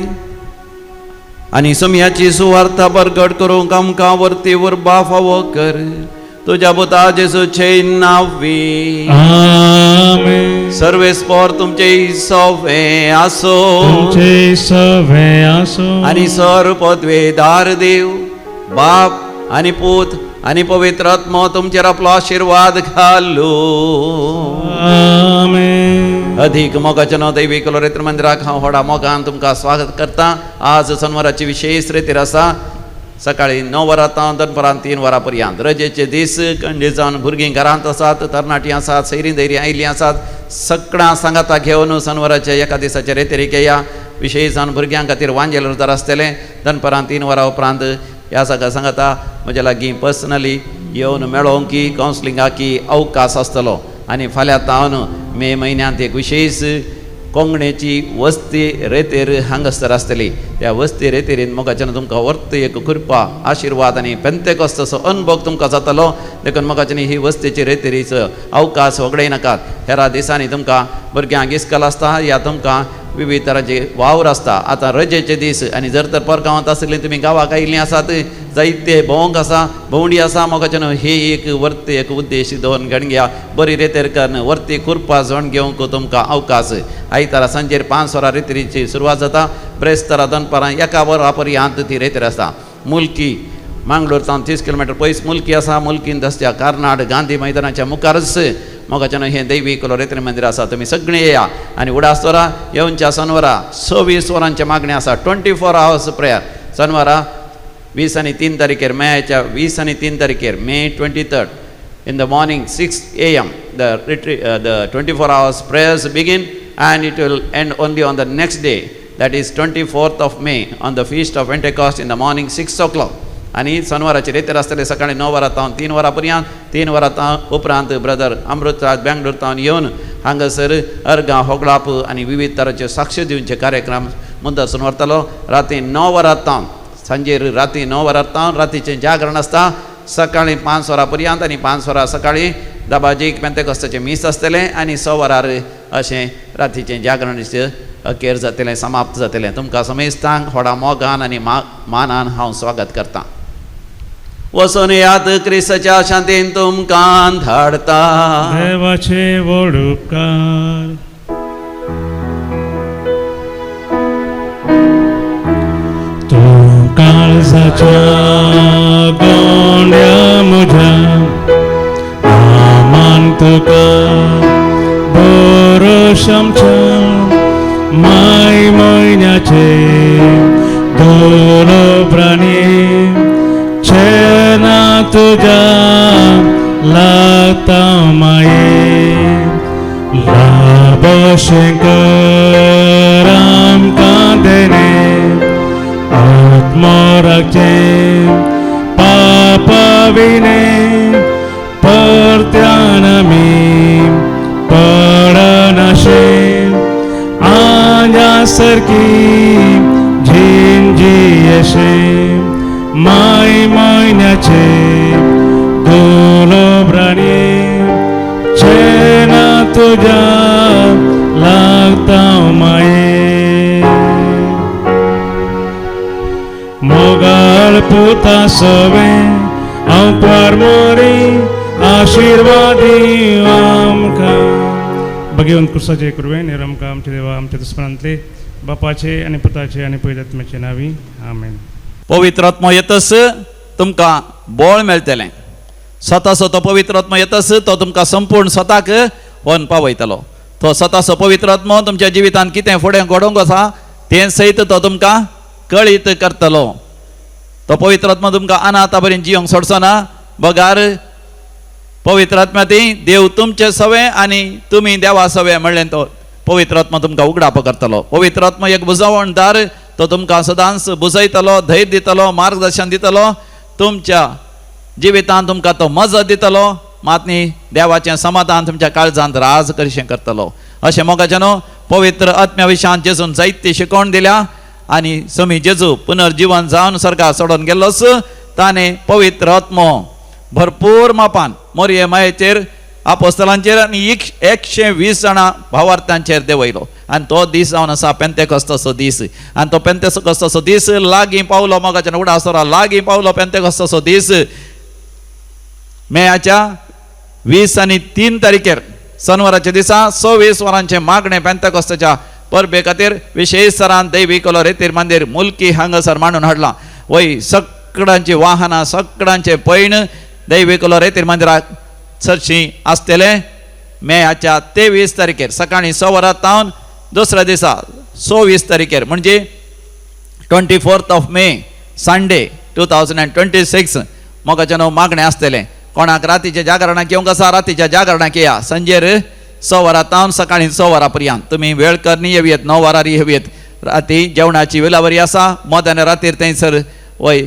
आनी समियाची सुवार्ता बरगड करूंक आमकां वरती उर्बा फावो कर. तुज्या पुता जेजूचे नांवी। आमेन। सर्वेस्पोर तुमचे सवे आसो तुमचे सवे आसो। आनी सर पदवेदार देव बाप आनी पूत आनी पवित्र आत्मो तुमचेर आपलो आशिर्वाद घालू। आमेन। अधिक मोगाच्या नांव दैवीक लोरेत्र मंदिराक हांव व्हडा मोगान तुमकां स्वागत करता। आज सनवाराची विशेष रेतीर आसा। सकाळी 9 वरां तावन दनपरां 3 वरां पर्यंत रजेचे दीस कंडे जावन भुरगीं घरांत आसात, तरणाटीं आसात, सैरीं दैरीं आयिल्लीं आसात, सगळां सांगाता घेवन सनवाराच्या एका दिसाचे रेतीर येया। विशेष जावन भुरग्यां खातीर वांजेल रोजार आसतलें। दनपरां 3 वरां उपरांत ह्या सगळ्या सांगाता म्हज्या लागीं पर्सनली येवन मेळोंक की कावन्सिलिंगाकी अवकाश आसतलो। आनी फाल्यां तावन मे म्हयन्यांत एक विशेष कोंगणेची वस्ती रेतेर हांगासर आसतली। त्या वस्ती रेतेरीन मोगाच्यान तुमकां वर्त एक कृपा आशिर्वाद आनी पेंतेकोस्ताचो अनुभव तुमकां जातलो। देखून मोगाच्यान ही वस्तीची रेतेरीचो अवकाश वगडाय नाकात। हेरा दिसांनी तुमकां भुरग्यांक इस्कॉल आसता या तुमकां विविध तरांचे वावर आसता। आतां रजेचे दीस आनी जर तर परगांवांत आसली तुमी गांवाक आयिल्लीं आसात, जायते भोंवंक आसा, भोंवडी आसा, मोगाच्यान ही एक वर्ती एक उद्देश दवरून घेवन घेया। बरी रेतेर करून वर्ती कृपा जण घेवंक तुमकां अवकाश। आयतारा सांजेर 5 वरां रेतेरीची सुरवात जाता। ब्रेस्तारा दनपारां 1 वरां पर्यंत ती रेतेर आसता। मुल्की मांगलोर सावन 30 किलोमिटर पयस मुल्की आसा। मुल्कीन आसच्या कार्नाड गांधी मैदानाच्या मुखारच मोगाच्यान हें दैवीक लोरेत्र मंदिर आसा। तुमी सगळीं येया आनी उडास वरां येवच्या सनवारा 24 वरांचें मागणें आसा। 24 आवर्स प्रेयर सनवारा 20 आनी 3 तारखेर मेच्या 20 आनी 3 तारखेर May 23 in the morning 6 AM the retreat, the 24 hours prayers begin and it will end only on the next day, that is 24th of May on the feast of Pentecost in the morning 6 o'clock. आनी सनवाराचेर रेतेर आसतले सकाळी 9 वरां तावन 3 वरां पर्यंत। 3 वरां तावन उपरांत ब्रदर अमृतराज बेंगलोर तावन येवन हांगासर अर्गां होगळाप आनी विविध तरांचे साक्ष दिवचे कार्यक्रम मुद्दासून व्हरतलो। राती 9 वरां तावन सांजेर राती 9 वरां तावन रातीचें जागरण आसता सकाळी 5 वरां पर्यंत आनी 5 वरां सकाळी दाबाजीक पेंतेकोस्ताचें मीस आसतलें आनी 6 वरार अशें रातीचें जागरण अखेर जातलें, समाप्त जातलें। तुमकां समेस्तांक व्हडा मोगान आनी मानान हांव स्वागत करतां। वचून याद क्रिस्ताच्या शांतीन तुमकां धाडता। देवाचे व्हड उपकार। तूं काळजाच्या गोंड्या म्हज्या मान तुका बरोश आमच्या माय म्हयन्याचे दोलो प्राणी चेना तुज्या लागता माये लाबशें कर आमकां देणे आत्मो राखचें पापा विणे परत्यान आमी पडनाशें आंजा सारकी झीन जियेशें माय म्हयन्याचे दोलो चेना तुज्या लागता माये मोगाळ पुता सवे हांव पारमोरी आशिर्वादी आमकां। भगवंत कुर्साचे कृपेन आमकां आमच्या देवा आमच्या दुस्मनांतले बापाचे आनी पुताचे आनी पवित्र आत्म्याचे नांवी आमेन। पवित्र आत्मो येतस तुमकां बळ मेळटलें। स्वताचो तो पवित्र आत्मो येतस तो तुमकां संपूर्ण स्वताक व्हरून पावयतलो। तो स्वताचो पवित्र आत्मो तुमच्या जिवितांत कितें फुडें घडोवंक आसा तें सयत तो तुमकां कळीत करतलो। तो पवित्र आत्मो तुमकां अनाथा बरें जियोंक सोडचो ना, बगार पवित्र आत्म्या ती देव तुमचे सवे आनी तुमी देवा सवे म्हणलें तो पवित्र आत्मो तुमकां उगडाप करतलो। पवित्र आत्मो एक बुजवणदार, तो तुमकां सदांच बुजयतलो, धैर्य दितलो, मार्गदर्शन दितलो, तुमच्या जिवितांत तुमकां तो मजत दितलो, मात न्ही देवाचें समाधान तुमच्या काळजांत राज कशें करतलो। अशें मोगाचें न्हू पवित्र आत्म्या विशयान जेजून जायती शिकवण दिल्या आनी समी जेजू पुनर्जिवन जावन स्वर्गार सोडून गेल्लोच ताणें पवित्र आत्मो भरपूर मापान मोरये मायेचेर आपोस्तलांचेर आनी 120 जाणां भावार्थांचेर देंवयलो आनी तो दीस जावन आसा पेंतेकोस्ताचो दीस। आनी तो पेंतेकोस्ताचो दीस लागीं पावलो, मोगाच्यान उडासोरा लागीं पावलो पेंतेकोस्ताचो दीस। मेयाच्या 23 तारखेर सनवाराच्या दिसा 26 वरांचें मागणें पेंतेकोस्ताच्या परबे खातीर विशेष सरान दैवी रेतीर मंदीर मुल्की हांगासर मांडून हाडलां. वय सगळ्यांची वाहनां, सगळ्यांचे पैण दैवी रेतीर मंदिराक सरशी आसतलें. मेयाच्या 23 तारखेर सकाळीं 6 वरां तावन दुसऱ्या दिसा 26 तारखेर म्हणजे 24th of May, Sunday, 2026 मोगाचें न्हू मागणें आसतलें. कोणाक रातीच्या जागरणाक येवंक आसा, रातीच्या जागरणाक येया. संजेर 6 वरां तावन सकाळीं 6 वरां पर्यंत तुमी वेळ करनी येवयेत, 9 वरार येवयेत. राती जेवणाची विलावरी आसा. मध्यान रातीर थंयसर वय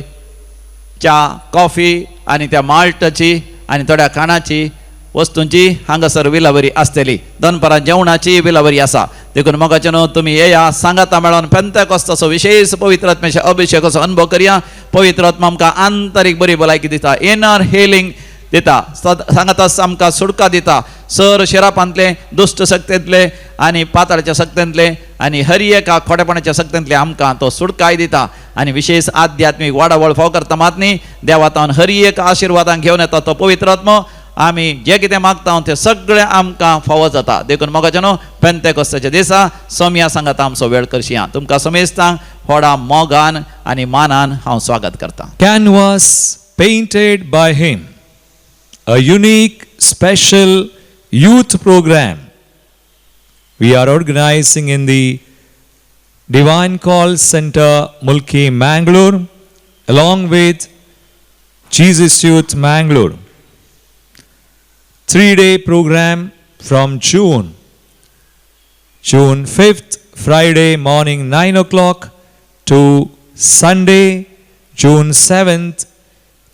च्या, कॉफी आनी त्या माल्टाची आनी थोड्या खाणाची वस्तूंची हांगासर विलावरी आसतली. दनपारां जेवणाची विलावरी आसा. देखून मोगाचें न्हू तुमी येया, सांगाता मेळोन पेंतेकोस्ताचो विशेष पवित्र आत्म्याच्या अभिषेकाचो अनुभव करया. पवित्र आत्मा आमकां आंतरीक बरी भलायकी दिता, इनर हिलींग दिता, सांगाता आमकां सुटका दिता. सर शिरापांतले, दुश्ट शक्तेंतले आनी पाताळाच्या शक्तेंतले आनी हर एका खोटेपणाच्या शक्तेंतले आमकां तो सुटकाय दिता आनी विशेष आध्यात्मीक वाडावळ फाव करता. मात न्ही देवातावन हर एक आशिर्वादान घेवन येता तो पवित्र आत्मो. आमी जे कितें मागता तें सगळें आमकां फावो जाता. देखून मोगाचें न्हू पेंतेकोस्ताच्या दिसा सोमया सांगाता आमचो वेळ करशी. तुमकां समेस्तांक व्हडा मोगान आनी मानान हांव स्वागत करतां. Canvas painted by him. A unique special youth program we are organizing in the Divine Call Center, Mulki, Mangalore, along with Jesus Youth Mangalore. 3-day program from June 5th, Friday morning 9 o'clock to Sunday, June 7th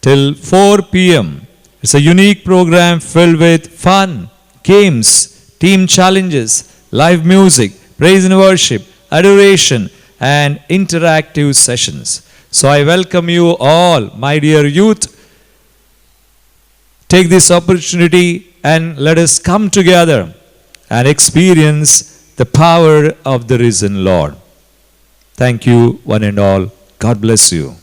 till 4 p.m. It's a unique program filled with fun, games, team challenges, live music, praise and worship, adoration, and interactive sessions. So I welcome you all, my dear youth. Take this opportunity and let us come together and experience the power of the risen Lord. Thank you, one and all. God bless you.